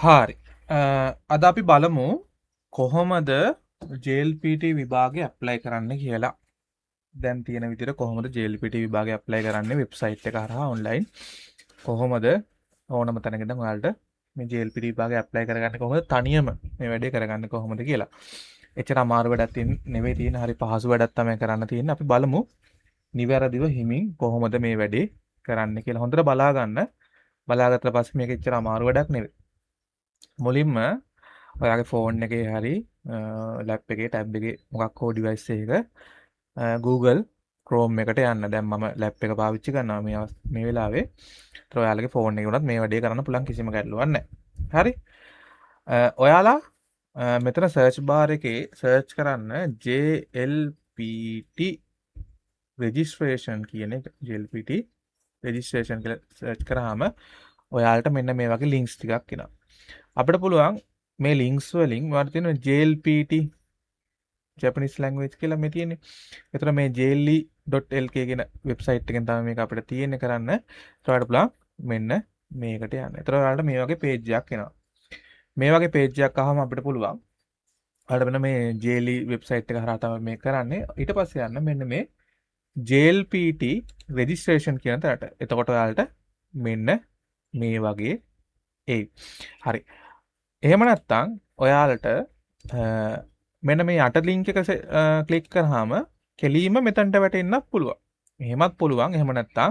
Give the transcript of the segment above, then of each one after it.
හරි. අද අපි බලමු කොහොමද JLPT විභාගේ ඇප්ලයි කරන්න කියලා. දැන් තියෙන විදිහට කොහොමද JLPT විභාගේ ඇප්ලයි කරන්නේ වෙබ්සයිට් එක හරහා ඔන්ලයින්, කොහොමද ඕනම තැනක ඉඳන් ඔයාලට මේ JLPT විභාගේ ඇප්ලයි කරගන්න කොහොමද, තනියම මේ වැඩේ කරගන්න කොහොමද කියලා. එච්චර අමාරු වැඩක් තියෙන නෙවෙයි තියෙන, හරි පහසු වැඩක් තමයි කරන්න තියෙන්නේ. අපි බලමු නිවැරදිව හිමින් කොහොමද මේ වැඩේ කරන්න කියලා. හොඳට බලා ගන්න. බලාගත්තට පස්සේ මේක එච්චර අමාරු වැඩක් නෙවෙයි. මුලින්ම ඔයාගේ ෆෝන් එකේ හරි ලැප් එකේ, ටැබ් එකේ, මොකක් හෝ ඩිවයිස් එකක Google Chrome එකට යන්න. දැන් මම ලැප් එක පාවිච්චි කරනවා මේ මේ වෙලාවේ. ඒතර ඔයාලගේ ෆෝන් එකේ වුණත් මේ වැඩේ කරන්න පුළුවන්, කිසිම ගැටලුවක් නැහැ. හරි. ඔයාලා මෙතන සර්ච් බාර් එකේ සර්ච් කරන්න JLPT registration කියන එක. JLPT registration කියලා සර්ච් කරාම ඔයාලට මෙන්න මේ වගේ ලින්ක්ස් ටිකක් එනවා. අපිට පුළුවන් මේ ලින්ක්ස් වලින් ඔයාලට තියෙන JLPT Japanese language කියලා මේ තියෙන්නේ. ඒතර මේ jle.lk කියන වෙබ්සයිට් එකෙන් තමයි මේක අපිට තියෙන්නේ කරන්න. ඒතර ඔයාලට පුළුවන් මෙන්න මේකට යන්න. ඒතර ඔයාලට මේ වගේ පේජ් එකක් එනවා. මේ වගේ පේජ් එකක් ආවම අපිට පුළුවන් ඔයාලට මෙන්න මේ JLE website එක හරහා තමයි මේක කරන්නේ. ඊට පස්සේ යන්න මෙන්න මේ JLPT registration කියන තැනට. එතකොට ඔයාලට මෙන්න මේ වගේ එයි. හරි. එහෙම නැත්නම් ඔයාලට මෙන්න මේ යට ලින්ක් එක ක්ලික් කරාම කෙලීම මෙතනට වැටෙන්නත් පුළුවන්. එහෙමත් පුළුවන්. එහෙම නැත්නම්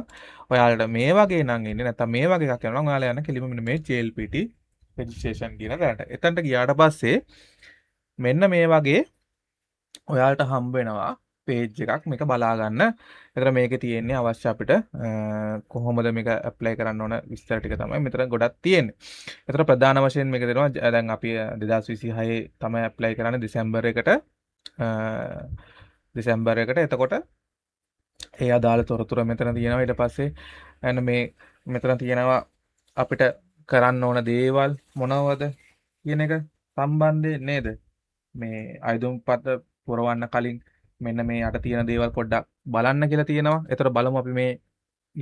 ඔයාලට මේ වගේ නම් එන්නේ නැත්නම් මේ වගේ එකක් යනවා නම් ඔයාලා යන කෙලිම මෙන්න මේ JLPT registration කියන තැනට. එතනට ගියාට පස්සේ මෙන්න මේ වගේ ඔයාලට හම්බ වෙනවා පේජ් එකක්, මේක බලා ගන්න. එතන මේකේ තියෙන්නේ අවශ්‍ය අපිට කොහොමද මේක ඇප්ලයි කරන්න ඕන විස්තර ටික තමයි මෙතන ගොඩක් තියෙන්නේ. එතන ප්‍රධාන වශයෙන් මේක දෙනවා. දැන් අපි 2026 තමයි ඇප්ලයි කරන්නේ දෙසැම්බර් එකට. දෙසැම්බර් එකට. එතකොට ඒ අදාළ තොරතුරු මෙතන තියෙනවා. ඊට පස්සේ එන්න මේ මෙතන තියෙනවා අපිට කරන්න ඕන දේවල් මොනවද කියන එක සම්බන්ධයෙන් නේද? මේ අයදුම්පත පුරවන්න කලින් මෙන්න මේ යට තියෙන දේවල් පොඩ්ඩක් බලන්න කියලා තියෙනවා. ඒතර බලමු අපි මේ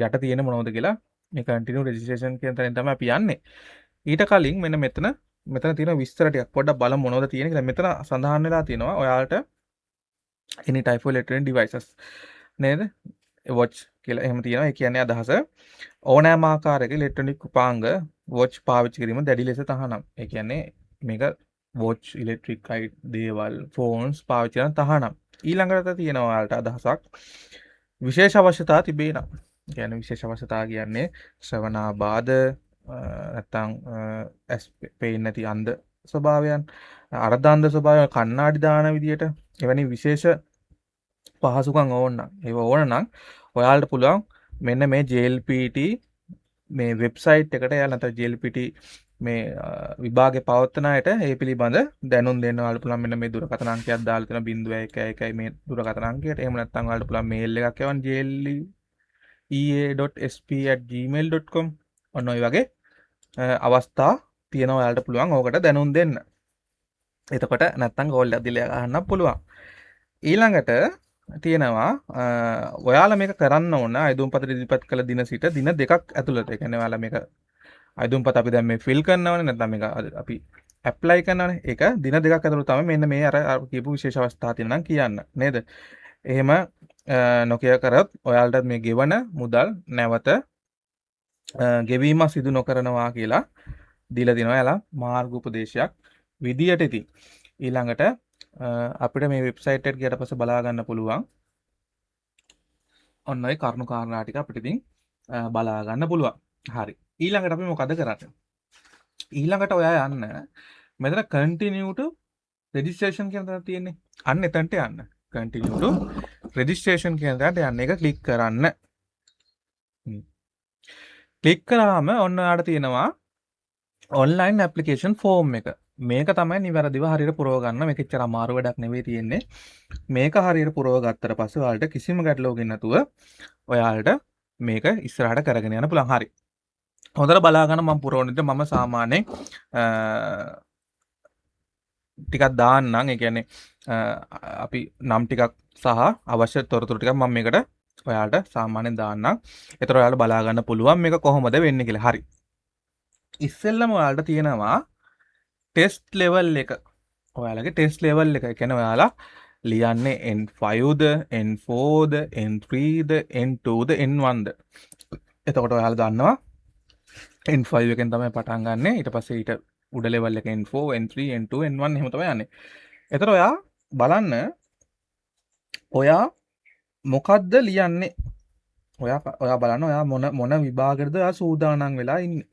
යට තියෙන මොනවද කියලා. මේ කන්ටිනියු රෙජිස්ට්‍රේෂන් කියන තැනින් තමයි අපි යන්නේ. ඊට කලින් මෙන්න මෙතන මෙතන තියෙන විස්තර ටිකක් පොඩ්ඩක් බලමු මොනවද තියෙන්නේ කියලා. මෙතන සඳහන් වෙලා තියෙනවා ඔයාලට any type of electronic devices නේද? Watch කියලා එහෙම තියෙනවා. ඒ කියන්නේ අදහස ඕනෑම ආකාරයක ඉලෙක්ට්‍රොනික උපාංග වොච් පාවිච්චි කිරීම දැඩි ලෙස තහනම්. ඒ කියන්නේ මේක වොච්, ඉලෙක්ට්‍රික් දේවල්, ෆෝන්ස් පාවිච්චි කරන තහනම්. ඊළඟට තියෙනවා ඔයාලට අදහසක් විශේෂ අවශ්‍යතා තිබේ නම්. ඒ කියන්නේ විශේෂ අවශ්‍යතා කියන්නේ ශ්‍රවණාබාධ, නැත්තම් ඇස් පේන්නේ නැති අන්ධ ස්වභාවයන්, අර්ධාන්ධ ස්වභාවයන්, කණ්ණාඩි දාන විදියට එවැනි විශේෂ පහසුකම් ඕන නම්, ඒව ඕන නම් ඔයාලට පුළුවන් මෙන්න මේ JLPT මේ වෙබ්සයිට් එකට යලා නැත්නම් JLPT මේ විභාගේ පවත්වන අයට ඒ පිළිබඳ දැනුම් දෙන්න ඔයාලට පුළුවන්. මෙන්න මේ දුරකථන අංකයක් දාලා තියෙනවා 011 මේ දුරකථන අංකයට. එහෙම නැත්නම් ඔයාලට පුළුවන් මේල් එකක් යවන්න jlea.sp@gmail.com. ඔන්න ඔය වගේ අවස්ථා තියෙනවා, ඔයාලට පුළුවන් ඕකට දැනුම් දෙන්න. එතකොට නැත්නම් කෝල් එකක් දීලා අහන්නත් පුළුවන්. ඊළඟට තියෙනවා ඔයාලා මේක කරන්න ඕන අයදුම්පත ඉදිරිපත් කළ දින සිට දින 2ක් ඇතුළත. ඒ කියන්නේ ඔයාලා මේක අයදුම්පත අපි දැන් මේ ෆිල් කරනවනේ, නැත්නම් මේක අපි ඇප්ලයි කරනවනේ. ඒක දින 2ක් ඇතුළත තමයි මෙන්න මේ අර අර කියපු විශේෂ අවස්ථා තියෙනවා නම් කියන්න නේද? එහෙම නොකිය කරොත් ඔයාලට මේ ගෙවන මුදල් නැවත ගෙවීම සිදු නොකරනවා කියලා දීලා තිනවා එයාලා මාර්ග උපදේශයක් විදියට. ඉතින් ඊළඟට අපිට මේ වෙබ්සයිට් එකට ගියට පස්සේ බලා ගන්න පුළුවන් ඔන්න ඔය කරුණු කාරණා ටික අපිට ඉතින් බලා ගන්න පුළුවන්. හරි. ඊළඟට අපි මොකද කරන්නේ? ඊළඟට ඔයා යන්න මෙතන continue to registration කියන තැන තියෙන්නේ. අන්න එතනට යන්න. Continue to registration කියන තැනට යන්න. ඒක ක්ලික් කරන්න. ක්ලික් කරාම ඔන්න ඔයාලට තියෙනවා ඔන්ලයින් ඇප්ලිකේෂන් ෆෝම් එක. මේක තමයි නිවැරදිව හරියට පුරව ගන්න. මේක එච්චර අමාරු වැඩක් නෙවෙයි තියෙන්නේ. මේක හරියට පුරව ගත්තට පස්සේ ඔයාලට කිසිම ගැටලුවකින් නැතුව ඔයාලට මේක ඉස්සරහට කරගෙන යන්න පුළුවන්. හරි. හොඳට බලා ගන්න මම පුරවන විදිහ. මම සාමාන්‍යයෙන් ටිකක් දාන්නම්. ඒ කියන්නේ අපි නම් ටිකක් සහ අවශ්‍ය තොරතුරු ටිකක් මම මේකට ඔයාලට සාමාන්‍යයෙන් දාන්නම්. ඒතර ඔයාලට බලා ගන්න පුළුවන් මේක කොහොමද වෙන්නේ කියලා. හරි. ඉස්සෙල්ලම ඔයාලට තියෙනවා ටෙස්ට් ලෙවල් එක. ඔයාලගේ ටෙස්ට් ලෙවල් එක. ඒ කියන්නේ ඔයාලා ලියන්නේ N5ද, N4ද, N3ද, N2ද, N1ද. එතකොට ඔයාලා දන්නවා N5 එකෙන් තමයි පටන් ගන්නෙ. ඊට පස්සේ ඊට උඩ ලෙවල් එක N4, N3, N2, N1 එහෙම තමයි යන්නේ. එතකොට ඔයා බලන්න ඔයා මොකද්ද ලියන්නේ? ඔයා ඔයා බලන්න ඔයා මොන මොන විභාගෙටද ඔයා සූදානම් වෙලා ඉන්නේ.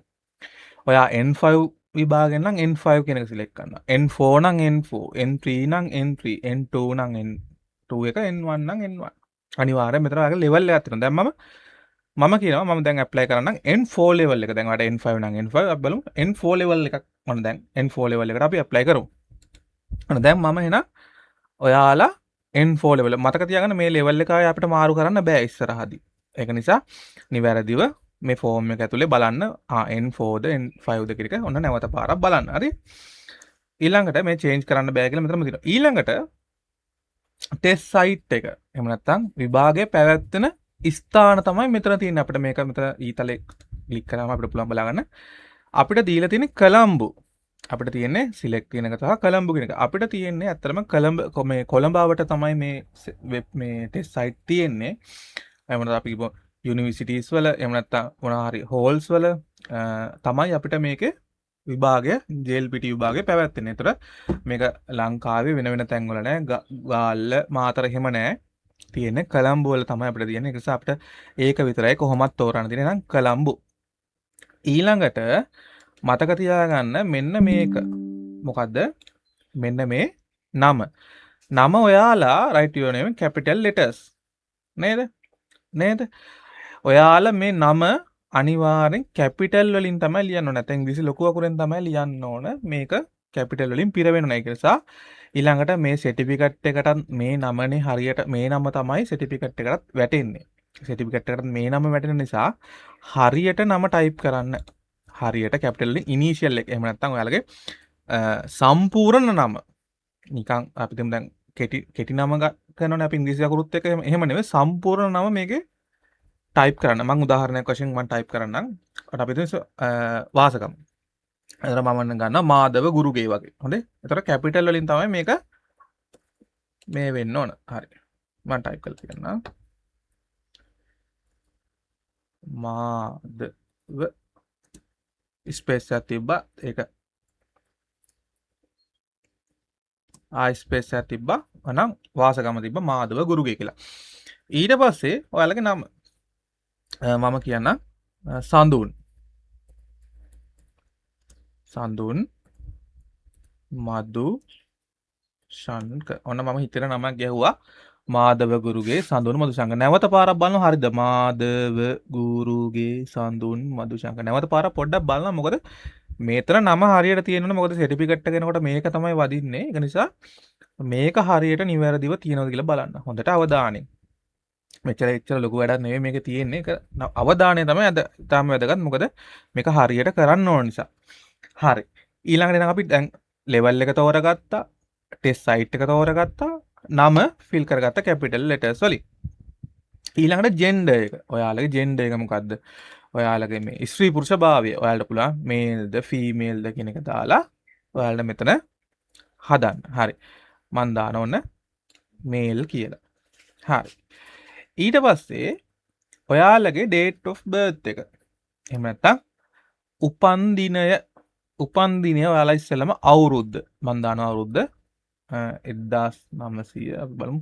ඔයා N5 විභාගෙන් නම් N5 කියන එක සිලෙක්ට් කරනවා. N4 නම් N4, N3 නම් N3, N2 නම් N2 එක, N1 නම් N1. අනිවාර්යයෙන් මෙතන ඔයාගේ ලෙවල් එකක් තියෙනවා. දැන් මම මම කියනවා මම දැන් ඇප්ලයි කරන්නම් N4 level එක. දැන් ඔයාලට N5 නම් N5 අපි බලමු N4 level එකක්. ඔන්න දැන් N4 level එකට අපි ඇප්ලයි කරමු. ඔන්න දැන් මම එහෙනම් ඔයාලා N4 level මතක තියාගන්න මේ ලෙවල් එක ආයේ අපිට මාරු කරන්න බෑ ඉස්සරහදී. ඒක නිසා නිවැරදිව මේ ෆෝම් එක ඇතුලේ බලන්න N4ද N5ද කියන එක ඔන්න නැවත පාරක් බලන්න. හරි. ඊළඟට මේ චේන්ජ් කරන්න බෑ කියලා මෙතනම තියෙනවා. ඊළඟට ටෙස්ට් සයිට් එක. එහෙම නැත්නම් විභාගය පැවැත්වෙන ස්ථාන තමයි මෙතන තියෙන්නේ. අපිට මේක මෙතන ඊතලේ ක්ලික් කරාම අපිට පුළුවන් බලාගන්න. අපිට දීලා තියෙන්නේ කොළඹ. අපිට තියෙන්නේ සිලෙක්ට් කියන එක සහ කොළඹ කියන එක. අපිට තියෙන්නේ ඇත්තටම කොළඹ මේ කොළඹවට තමයි මේ වෙබ් මේ ටෙස්ට් සයිට් තියෙන්නේ. එහෙම නැත්නම් අපි කිව්වොත් යුනිවර්සිටිස් වල එහෙම නැත්නම් මොනවා හරි හෝල්ස් වල තමයි අපිට මේකේ විභාගය JLPT විභාගය පැවැත්වෙන්නේ. ඒතර මේක ලංකාවේ වෙන වෙන තැන්වල නෑ. ගාල්ල මාතර එහෙම නෑ. තියෙන්නේ කොළඹ වල තමයි අපිට තියෙන්නේ. ඒක නිසා අපිට ඒක විතරයි කොහොමත් තෝරන්න තියෙන්නේ. එහෙනම් කොළඹ. ඊළඟට මතක තියාගන්න මෙන්න මේක. මොකද්ද? මෙන්න මේ නම. නම ඔයාලා write your name capital letters. නේද? නේද? ඔයාලා මේ නම අනිවාර්යෙන් කැපිටල් වලින් තමයි ලියන්න ඕන. නැත්නම් ඉංග්‍රීසි ලොකු අකුරෙන් තමයි ලියන්න ඕන. මේක කැපිටල් වලින් පිරවෙන්න ඕන. ඒක නිසා ඊළඟට මේ සර්ටිෆිකට් එකටත් මේ නමනේ හරියට මේ නම තමයි සර්ටිෆිකට් එකටත් වැටෙන්නේ. සර්ටිෆිකට් එකටත් මේ නම වැටෙන නිසා හරියට නම ටයිප් කරන්න. හරියට කැපිටල් වලින් ඉනිෂියල් එක. එහෙම නැත්නම් ඔයාලගේ සම්පූර්ණ නම. නිකන් අපි හිතමු දැන් කෙටි කෙටි නම කරනවනේ අපි ඉංග්‍රීසි අකුරුත් එක්ක එහෙම එහෙම නෙවෙයි සම්පූර්ණ නම මේකේ ටයිප් කරන්න. මං උදාහරණයක් වශයෙන් මං ටයිප් කරන්නම්. අර අපි හිතමු වාසගම. එතකොට මම ගන්නවා මාධව ගුරුගේ වගේ. හොඳේ. එතකොට කැපිටල් වලින් තමයි මේක මේ වෙන්න ඕන. හරි. මං ටයිප් කරලා තියන්නම්. මාධව ස්පේස් එකක් තිබ්බා. ඒක ආයි ස්පේස් එකක් තිබ්බා. අනම් වාසගම තිබ්බා මාධව ගුරුගේ කියලා. ඊට පස්සේ ඔයාලගේ නම මම කියන්නම් සඳුන්. සඳුන් මధు ශංක. ඔන්න මම හිතන නමක් ගැහුවා. මාධව ගුරුගේ සඳුන් මధుශංක. නැවත පාරක් බලනවා හරිද? මාධව ගුරුගේ සඳුන් මధుශංක. නැවත පාරක් පොඩ්ඩක් බලනවා මොකද මේතන නම හරියට තියෙනවනේ. මොකද සර්ටිෆිකට් එක එනකොට මේක තමයි වදින්නේ. ඒක නිසා මේක හරියට නිවැරදිව තියෙනවද කියලා බලන්න. හොඳට අවධානයෙන්. මෙච්චර එච්චර ලොකු වැඩක් නෙවෙයි මේකේ තියෙන්නේ. ඒක අවධානය තමයි අද තාම වැදගත්. මොකද මේක හරියට කරන්න ඕන නිසා. හරි. ඊළඟට එනම් අපි දැන් ලෙවල් එක තෝරගත්තා. ටෙස්ට් සයිට් එක තෝරගත්තා. නම ෆිල් කරගත්ත කැපිටල් ලෙටර්ස් වලින්. ඊළඟට ජෙන්ඩර් එක. ඔයාලගේ ජෙන්ඩර් එක මොකද්ද? ඔයාලගේ මේ ස්ත්‍රී පුරුෂ භාවය. ඔයාලට පුළුවන් මේල්ද ෆීමේල්ද කියන එක දාලා ඔයාලට මෙතන හදන්න. හරි. මං දාන ඕන මේල් කියලා. හරි. ඊට පස්සේ ඔයාලගේ date of birth එක. එහෙම නැත්නම් උපන් දිනය. උපන් දිනය ඔයාලා ඉස්සෙල්ලම අවුරුද්ද. මං දාන අවුරුද්ද 1900 අපි බලමු.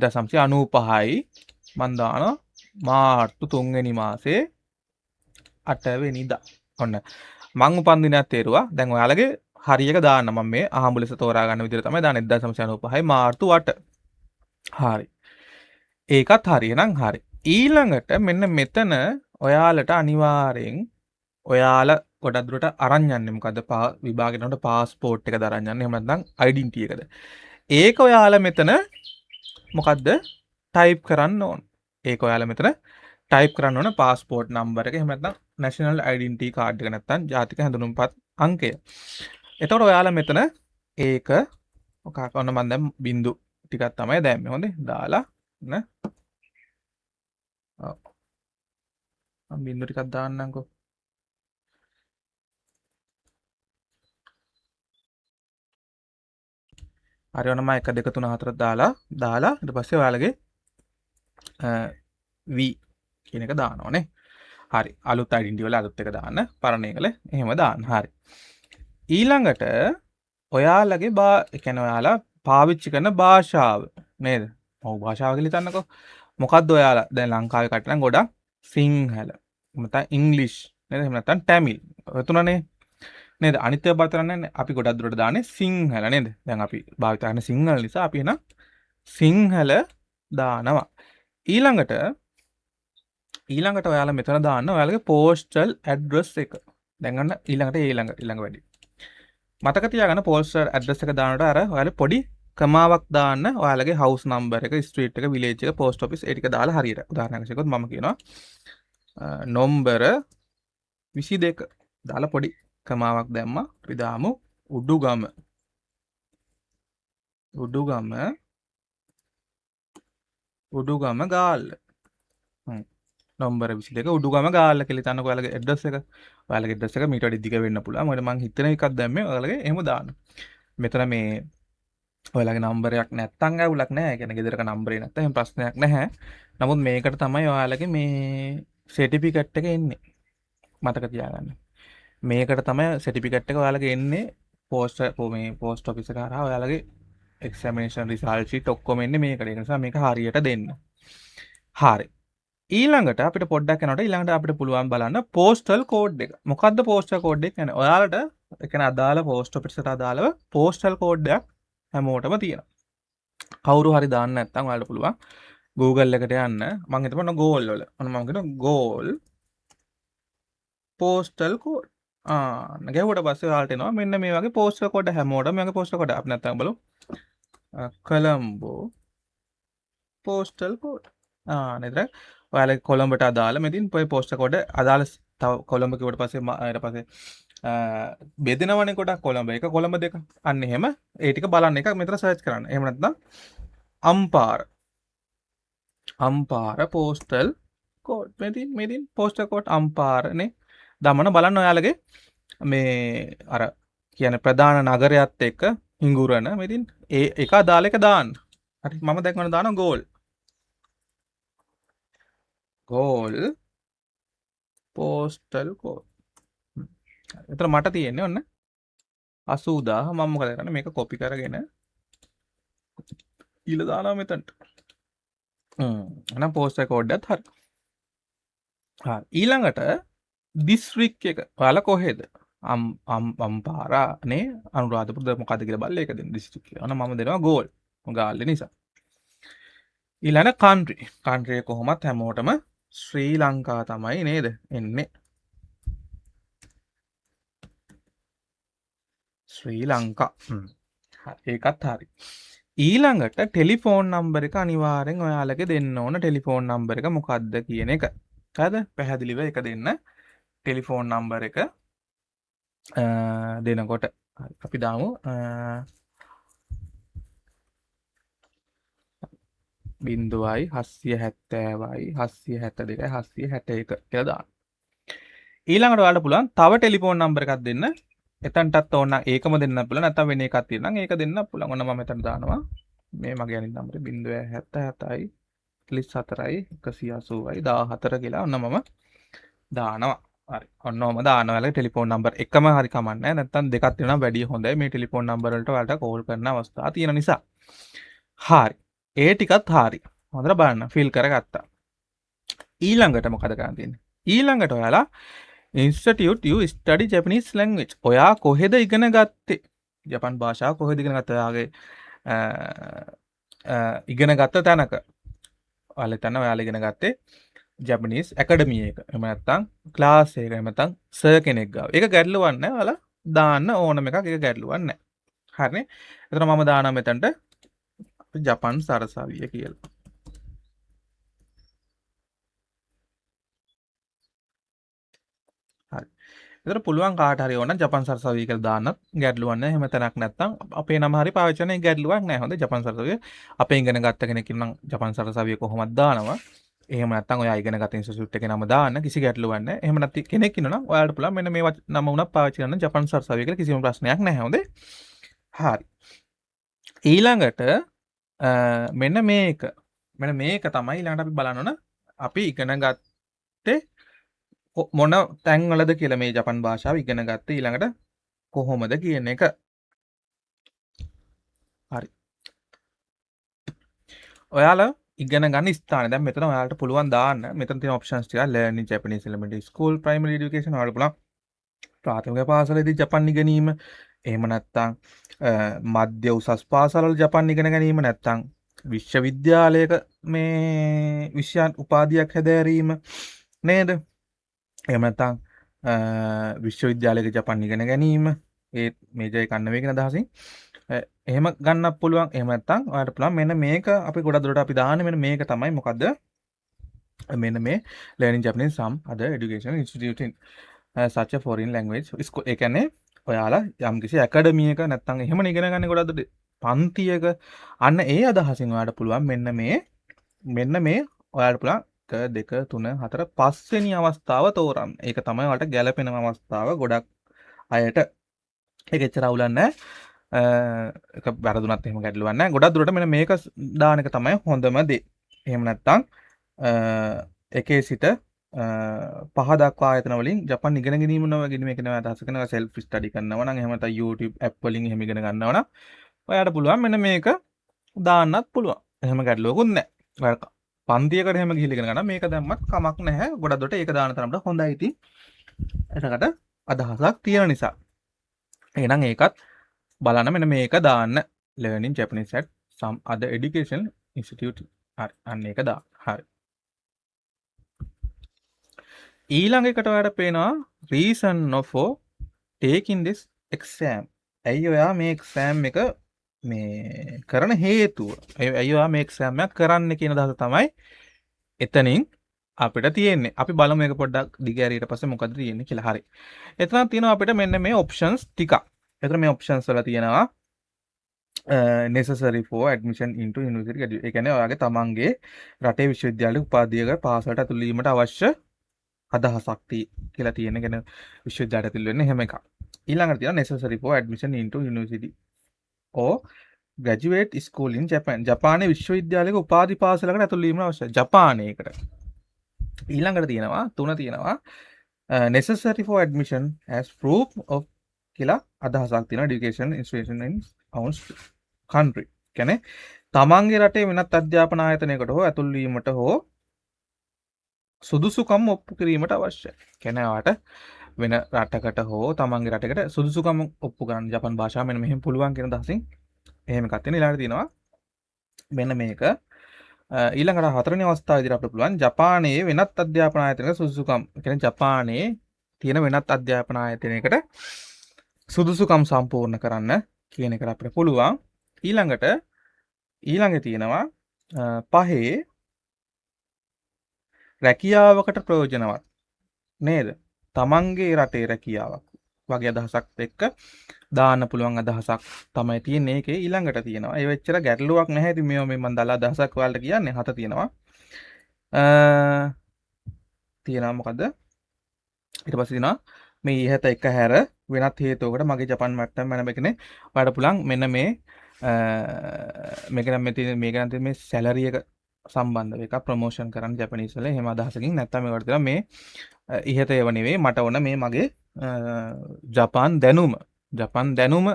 1995යි මං දානවා මාර්තු 3 වෙනි මාසේ 8 වෙනිදා. ඔන්න මං උපන් දිනයක් තේරුවා. දැන් ඔයාලගේ හරි එක දාන්න. මම මේ අහඹු ලෙස තෝරා ගන්න විදිහට තමයි දාන්නේ 1995යි මාර්තු 8. හරි. ඒකත් හරි. එහෙනම් හරි. ඊළඟට මෙන්න මෙතන ඔයාලට අනිවාර්යෙන් ඔයාලා ගොඩක් දුරට අරන් යන්නේ මොකද්ද? විභාගෙට යනකොට පාස්පෝර්ට් එකද අරන් යන්නේ? එහෙම නැත්නම් ඩෙන්ටිටි එකද? ඒක ඔයාලා මෙතන මොකද්ද ටයිප් කරන්න ඕන. ඒක ඔයාලා මෙතන ටයිප් කරන්න ඕන පාස්පෝර්ට් නම්බර් එක. එහෙම නැත්නම් නැෂනල් ඩෙන්ටිටි කාඩ් එක නැත්නම් ජාතික හැඳුනුම්පත් අංකය. එතකොට ඔයාලා මෙතන ඒක ඔක ඔන්න මම දැන් බිංදු ටිකක් තමයි දැම්මේ. හොඳේ. දාලා න ඔව්. මම බිංදු ටිකක් දාන්නම්කෝ. හරි, ඔන්න මම 1 2 3 4 දාලා දාලා ඊට පස්සේ ඔයාලගේ V කියන එක දානවා නේ. හරි, අලුත් ඩෙන්ටිටි වල අලුත් එක දාන්න, පරණ එකල එහෙම දාන්න. හරි. ඊළඟට ඔයාලගේ ඒ කියන්නේ ඔයාලා පාවිච්චි කරන භාෂාව නේද? ඔව්, භාෂාව කියලා හිතන්නකෝ. මොකද්ද ඔයාලා දැන් ලංකාවේ කට්ටිය නම් ගොඩක් සිංහල, එහෙම නැත්නම් ඉංග්‍රීසි නේද? එහෙම නැත්නම් ටැමිල්. ඔය තුනනේ නේද? අනිත් ඒවා භාවිත කරන්නේ නැහැ. අපි ගොඩක් දුරට දාන්නේ සිංහල නේද? දැන් අපි භාවිත කරන්නේ සිංහල නිසා අපි එහෙනම් සිංහල දානවා. ඊළඟට ඔයාලා මෙතන දාන්න ඔයාලගේ පෝස්ටල් ඇඩ්‍රස් එක. දැන් අන්න ඊළඟට ඒ ඊළඟ වැඩි. මතක තියාගන්න පෝස්ටල් ඇඩ්‍රස් එක දානකොට අර ඔයාලේ පොඩි කමාවක් දාන්න ඔයාලගේ හවුස් නම්බර් එක, ස්ට්‍රීට් එක, විලේජ් එක, පෝස්ට් ඔෆිස් ඒ ටික දාලා හරියට. උදාහරණයක් වශයෙන් කිව්වොත් මම කියනවා නොම්බර 22 දාලා පොඩි කමාවක් දැම්මා. අපි දාමු උඩුගම. උඩුගම ගාල්ල. නොම්බර 22 උඩුගම ගාල්ල කියලා හිතන්නකෝ ඔයාලගේ ඇඩ්‍රස් එක. ඔයාලගේ ඇඩ්‍රස් එක මීට වඩා දිග වෙන්න පුළුවන්. මොකද මං හිතන එකක් දැම්මේ ඔයාලගේ එහෙම දාන්න. මෙතන මේ ඔයාලගේ නම්බරයක් නැත්තම් අවුලක් නෑ. ඒ කියන්නේ ගෙදරක නම්බරේ නැත්තම් එහෙම ප්‍රශ්නයක් නැහැ. නමුත් මේකට තමයි ඔයාලගේ මේ සර්ටිෆිකේට් එක එන්නේ. මතක තියාගන්න. මේකට තමයි සර්ටිෆිකේට් එක ඔයාලගේ එන්නේ. මේ පෝස්ට් ඔෆිස් එක හරහා ඔයාලගේ එක්සැමිනේෂන් රිසල්ට් ෂීට් ඔක්කොම එන්නේ මේකට. ඒ නිසා මේක හරියට දෙන්න. හරි. ඊළඟට අපිට පොඩ්ඩක් යනකොට ඊළඟට අපිට පුළුවන් බලන්න පෝස්ටල් කෝඩ් එක. මොකද්ද පෝස්ටල් කෝඩ් එක කියන්නේ? ඔයාලට ඒ කියන්නේ අදාළ පෝස්ට් ඔෆිස් එකට අදාළව පෝස්ටල් කෝඩ් එකක් හැමෝටම තියෙනවා. කවුරු හරි දාන්න නැත්නම් ඔයාලට පුළුවන් Google එකට යන්න. මං හිතමු ඔන්න Google වල. ඔන්න මං කියනවා Google postal code. ගැහුවට පස්සේ ඔයාලට එනවා මෙන්න මේ වගේ පෝස්ටල් කෝඩ් හැමෝටම මේ වගේ පෝස්ටල් කෝඩ්. අපි නැත්නම් බලමු. Colombo postal code. නේද? ඔයාලගේ කොළඹට අදාළ මෙතින් ඔය පෝස්ටල් කෝඩ් අදාළ තව කොළඹ කිව්වට පස්සේ ඊට පස්සේ බෙදෙනවනේ ගොඩක් කොළඹ 1 කොළඹ 2. අන්න එහෙම ඒ ටික බලන්න එකක් මෙතන සර්ච් කරන්න. එහෙම නැත්නම් අම්පාර පෝස්ටල් කෝඩ්. මෙතින් පෝස්ටල් කෝඩ් අම්පාර නේ. දමන බලන්න ඔයාලගේ මේ අර කියන්නේ ප්‍රධාන නගරයත් එක්ක හිඟුරන මෙතින් ඒ එක අදාළ එක දාන්න. හරි, මම දැන් ඔන්න දානවා ගෝල්. Goal postal code. එතන මට තියෙන්නේ ඔන්න 80000. මම මොකද කරන්නේ මේක කොපි කරගෙන ඊළ දානවා මෙතනට. එහෙනම් පෝස්ටල් කෝඩ් එකත් හරි. හරි, ඊළඟට දිස්ත්‍රික් එක ඔයාලා කොහෙද? අම්පාරා නේ අනුරාධපුරද මොකද්ද කියලා බලලා ඒක දෙන්න දිස්ත්‍රික් එක. ඔන්න මම දෙනවා ගෝල්. ගාල්ල නිසා. ඊළඟ කන්ට්‍රි. කන්ට්‍රි එක කොහොමත් හැමෝටම ශ්‍රී ලංකා තමයි නේද එන්නේ. ශ්‍රී ලංකා. හරි, ඒකත් හරි. ඊළඟට ටෙලිෆෝන් නම්බර් එක අනිවාර්යෙන් ඔයාලගේ දෙන්න ඕන. ටෙලිෆෝන් නම්බර් එක මොකද්ද කියන එක. හරිද? පැහැදිලිව ඒක දෙන්න. ටෙලිෆෝන් නම්බර් එක දෙනකොට හරි, අපි දාමු බිංදුවයි හස්සිය හැත්තෑවයි හස්සිය හැත්ත දෙකයි හස්සිය හැට එක කියලා දාන්න. ඊළඟට ඔයාලට පුළුවන් තව ටෙලිෆෝන් නම්බර් එකක් දෙන්න. එතනටත් ඕන නම් ඒකම දෙන්න පුළුවන්, නැත්නම් වෙන එකක් තියෙනවා නම් ඒක දෙන්න පුළුවන්. ඔන්න මම මෙතන දානවා. මේ මගේ අනිත් නම්බරේ බිංදුවයි හැත්ත හතයි තිස් හතරයි එකසිය අසූවයි දාහතර කියලා ඔන්න මම දානවා. හරි, ඔන්න ඔහම දානවා. ඔයාලගේ ටෙලිෆෝන් නම්බර් එකම හරි කමක් නැහැ, නැත්නම් දෙකක් තියෙනවා නම් වැඩිය හොඳයි. මේ ටෙලිෆෝන් නම්බර් වලට ඔයාලට කෝල් කරන අවස්ථා තියෙන නිසා. හරි, ඒ ටිකත් හරි. හොඳට බලන්න ෆිල් කරගත්තා. ඊළඟට මොකද කරන්න තියෙන්නේ? ඊළඟට ඔයාලා institute you study Japanese language. ඔයා කොහෙද ඉගෙන ගත්තේ? ජපන් භාෂාව කොහෙද ඉගෙන ගත්තේ? ඔයාගේ ඉගෙන ගත්ත තැනක. ඔයාලා හිතන්න ඔයාලා ඉගෙන ගත්තේ ජපනීස් ඇකඩමි එක. එහෙම නැත්නම් ක්ලාස් එක. එහෙම නැත්නම් සර් කෙනෙක් ගාව. ඒක ගැටලුවක් නෑ. ඔයාලා දාන්න ඕනම එකක්. ඒක ගැටලුවක් නෑ. හරිනේ. එතන මම දානවා මෙතනට ජපන් සරසවිය කියලා. හරි. එතන පුළුවන් කාට හරි ඕන නම් ජපන් සරසවිය කියලා දාන්නත් ගැටලුවක් නෑ. එහෙම තැනක් නැත්නම් අපේ නම හරි පාවිච්චි කරන එක ගැටලුවක් නෑ. හොඳයි, ජපන් සරසවිය අපේ ඉගෙන ගත්ත කෙනෙක් ඉන්නම් ජපන් සරසවිය කොහොමද දානවා. එහෙම නැත්නම් ඔයා ඉගෙන ගත්ත ඉන්ස්ටිටියුට් එකේ නම දාන්න කිසි ගැටලුවක් නෑ. එහෙම නැති කෙනෙක් ඉන්නවා නම් ඔයාලට පුළුවන් මෙන්න මේ නම වුණත් පාවිච්චි කරන්න ජපන් සරසවිය කියලා කිසිම ප්‍රශ්නයක් නෑ. හොඳේ. හරි. ඊළඟට මෙන්න මේක. මෙන්න මේක තමයි ඊළඟට අපි බලන්න ඕන අපි ඉගෙන ගත්තේ මොන තැන්වලද කියලා මේ ජපන් භාෂාව ඉගෙන ගත්තේ ඊළඟට කොහොමද කියන එක. හරි. ඔයාලා ඉගෙන ගන්න ස්ථානය දැන් මෙතන ඔයාලට පුළුවන් දාන්න මෙතන තියෙන ඔප්ෂන්ස් ටික learning Japanese elementary school, primary education ඔයාලට පුළුවන් ප්‍රාථමික පාසලේදී ජපන් ඉගෙනීම, එහෙම නැත්නම් මධ්‍ය උසස් පාසල්වල ජපන් ඉගෙන ගැනීම, නැත්නම් විශ්වවිද්‍යාලයක මේ විෂයන් උපාධියක් හැදෑරීම නේද? එහෙම නැත්නම් විශ්වවිද්‍යාලයක ජපන් ඉගෙන ගැනීම, ඒ මේජර් එකක් නෙවෙයි කියන අදහසින් එහෙම ගන්නත් පුළුවන්. එහෙම නැත්නම් ඔයාලට පුළුවන් මෙන්න මේක අපි ගොඩක් දුරට අපි දාන්නේ මෙන්න මේක තමයි. මොකද්ද? මෙන්න මේ learning Japanese some other educational institute in such a foreign language school. ඒ කියන්නේ ඔයාලා යම්කිසි ඇකඩමියක නැත්නම් එහෙම ඉගෙන ගන්න ගොඩක් දුරට පන්තියක අන්න ඒ අදහසින් ඔයාලට පුළුවන් මෙන්න මේ ඔයාලට පුළුවන් 1 2 3 4 5 වෙනි අවස්ථාව තෝරන්න. ඒක තමයි ඔයාලට ගැළපෙනම අවස්ථාව ගොඩක් අයට. ඒක එච්චර අවුලක් නෑ. එක වැරදුනත් එහෙම ගැටලුවක් නෑ. ගොඩක් දුරට මෙන්න මේක දාන එක තමයි හොඳම දේ. එහෙම නැත්නම් එකේ සිට පහ දක්වා ආයතන වලින් ජපන් ඉගෙන ගැනීම නෝ ගැනීම එක නෙවෙයි අදහස කරනවා සෙල්ෆ් ස්ටඩි කරනවා නම්, එහෙම නැත්නම් YouTube app වලින් එහෙම ඉගෙන ගන්නවා නම් ඔයාලට පුළුවන් මෙන්න මේක දාන්නත් පුළුවන්. එහෙම ගැටලුවකුත් නෑ. ඔයාලා පන්තියකට එහෙම ගිහිල්ලා ඉගෙන ගන්න මේක දැම්මත් කමක් නැහැ. ගොඩක් දුරට ඒක දාන තරමට හොඳයි ඉතින්. එතකොට අදහසක් තියෙන නිසා. එහෙනම් ඒකත් බලන්න මෙන්න මේක දාන්න. Learning Japanese at some other education institute. හරි. අන්න ඒක දාන්න. හරි. ඊළඟ එකට ඔයාලට පේනවා reason for taking this exam. ඇයි ඔයා මේ එක්සෑම් එක මේ කරන හේතුව? ඇයි ඔයා මේ එක්සෑම් එක කරන්න කියන අදහස තමයි එතනින් අපිට තියෙන්නේ. අපි බලමු මේක පොඩ්ඩක් දිග ඇරියට පස්සේ මොකද්ද තියෙන්නේ කියලා. හරි. එතන තියෙනවා අපිට මෙන්න මේ ඔප්ෂන්ස් ටිකක්. එතන මේ ඔප්ෂන්ස් වල තියෙනවා necessary for admission into university graduate. ඒ කියන්නේ ඔයාගේ තමන්ගේ රටේ විශ්වවිද්‍යාලයේ උපාධියක පාසලට ඇතුළු වීමට අවශ්‍ය අදහසක් කියලා තියෙන ගැන විශ්වවිද්‍යාලයට ඇතුළු වෙන්න එහෙම එකක්. ඊළඟට තියෙනවා necessary for admission into university or graduate school in Japan. ජපානයේ විශ්වවිද්‍යාලයක උපාධි පාසලකට ඇතුළු වීම අවශ්‍යයි. ජපානයේකට. ඊළඟට තියෙනවා තුන තියෙනවා necessary for admission as proof of කියලා අදහසක් තියෙනවා education institution in own country. කියන්නේ තමන්ගේ රටේ වෙනත් අධ්‍යාපන ආයතනයකට හෝ ඇතුල් වීමට හෝ සුදුසුකම් ඔප්පු කිරීමට අවශ්‍යයි. කියන්නේ ඔයාට වෙන රටකට හෝ තමන්ගේ රටකට සුදුසුකම් ඔප්පු කරන්න ජපන් භාෂාව මෙන්න මෙහෙම පුළුවන් කියන අදහසින් එහෙම එකක් තියෙනවා. ඊළඟට තියෙනවා මෙන්න මේක. ඊළඟට හතරවෙනි අවස්ථාව විදිහට අපිට පුළුවන් ජපානයේ වෙනත් අධ්‍යාපන ආයතනයක සුදුසුකම්. ඒ කියන්නේ ජපානයේ තියෙන වෙනත් අධ්‍යාපන ආයතනයකට සුදුසුකම් සම්පූර්ණ කරන්න කියන එකට අපිට පුළුවන්. ඊළඟට ඊළඟ තියෙනවා පහේ රැකියාවකට ප්‍රයෝජනවත් නේද? තමන්ගේ රටේ රැකියාවක් වගේ අදහසක් එක්ක දාන්න පුළුවන් අදහසක් තමයි තියෙන්නේ ඒකේ. ඊළඟට තියෙනවා ඒ වෙච්චර ගැටලුවක් නැහැ. ඉතින් මේවා මේ මම දාලා අදහසක් ඔයාලට කියන්නේ. හත තියෙනවා. තියෙනවා මොකද? ඊට පස්සේ තියෙනවා මේ ඉහත එක හැර වෙනත් හේතුවකට මගේ ජපන් මට්ටම මම කියන්නේ ඔයාලට පුළුවන් මෙන්න මේ මේක නම් මේ තියෙන මේක නම් තියෙන මේ සැලරි එක සම්බන්ධව එකක් ප්‍රොමෝෂන් කරන්න ජපනීස් වල එහෙම අදහසකින්. නැත්තම් මේවට තියෙනවා මේ ඉහත ඒව නෙවෙයි මට ඕන මේ මගේ ජපන් දැනුම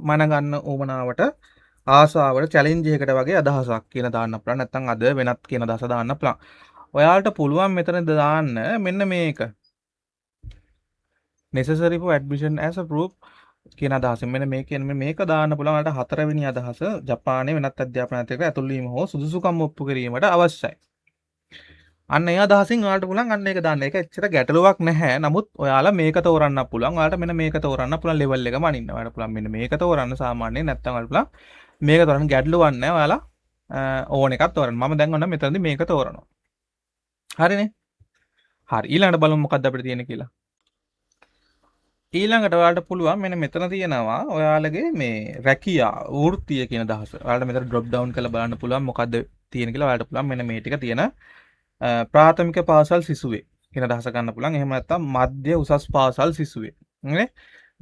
මන ගන්න ඕමනාවට ආසාවට චැලෙන්ජ් එකකට වගේ අදහසක් කියන දාන්න පුළුවන්. නැත්තම් අද වෙනත් කියන අදහස දාන්න පුළුවන්. ඔයාලට පුළුවන් මෙතන දාන්න මෙන්න මේක necessary for admission as a proof කියන අදහසෙන් මෙන්න මේක කියන්නේ මේක දාන්න පුළුවන් ඔයාලට හතරවෙනි අදහස ජපානයේ වෙනත් අධ්‍යාපන ආයතනයකට ඇතුල් වීම හෝ සුදුසුකම් ඔප්පු කිරීමට අවශ්‍යයි. අන්න ඒ අදහසින් ඔයාලට පුළුවන් අන්න ඒක දාන්න. ඒක එච්චර ගැටලුවක් නැහැ. නමුත් ඔයාලා මේක තෝරන්න පුළුවන්. ඔයාලට මෙන්න මේක තෝරන්න පුළුවන් ලෙවල් එක මනින්න. ඔයාලට පුළුවන් මෙන්න මේක තෝරන්න සාමාන්‍යයෙන්. නැත්නම් ඔයාලට පුළුවන් මේක තෝරන්න. ගැටලුවක් නැහැ. ඔයාලා ඕන එකක් තෝරන්න. මම දැන් ඔන්න මෙතනදී මේක තෝරනවා. හරිනේ? හරි. ඊළඟට බලමු මොකද්ද අපිට තියෙන්නේ කියලා. ඊළඟට ඔයාලට පුළුවන් මෙන්න මෙතන තියෙනවා ඔයාලගේ මේ රැකියා වෘත්තිය කියන අදහස. ඔයාලට මෙතන ඩ්‍රොප් ඩවුන් කරලා බලන්න පුළුවන් මොකද්ද තියෙන කියලා. ඔයාලට පුළුවන් මෙන්න මේ ටික තියෙන ප්‍රාථමික පාසල් සිසුවේ කියන අදහස ගන්න පුළුවන්. එහෙම නැත්නම් මධ්‍ය උසස් පාසල් සිසුවේ. නේ?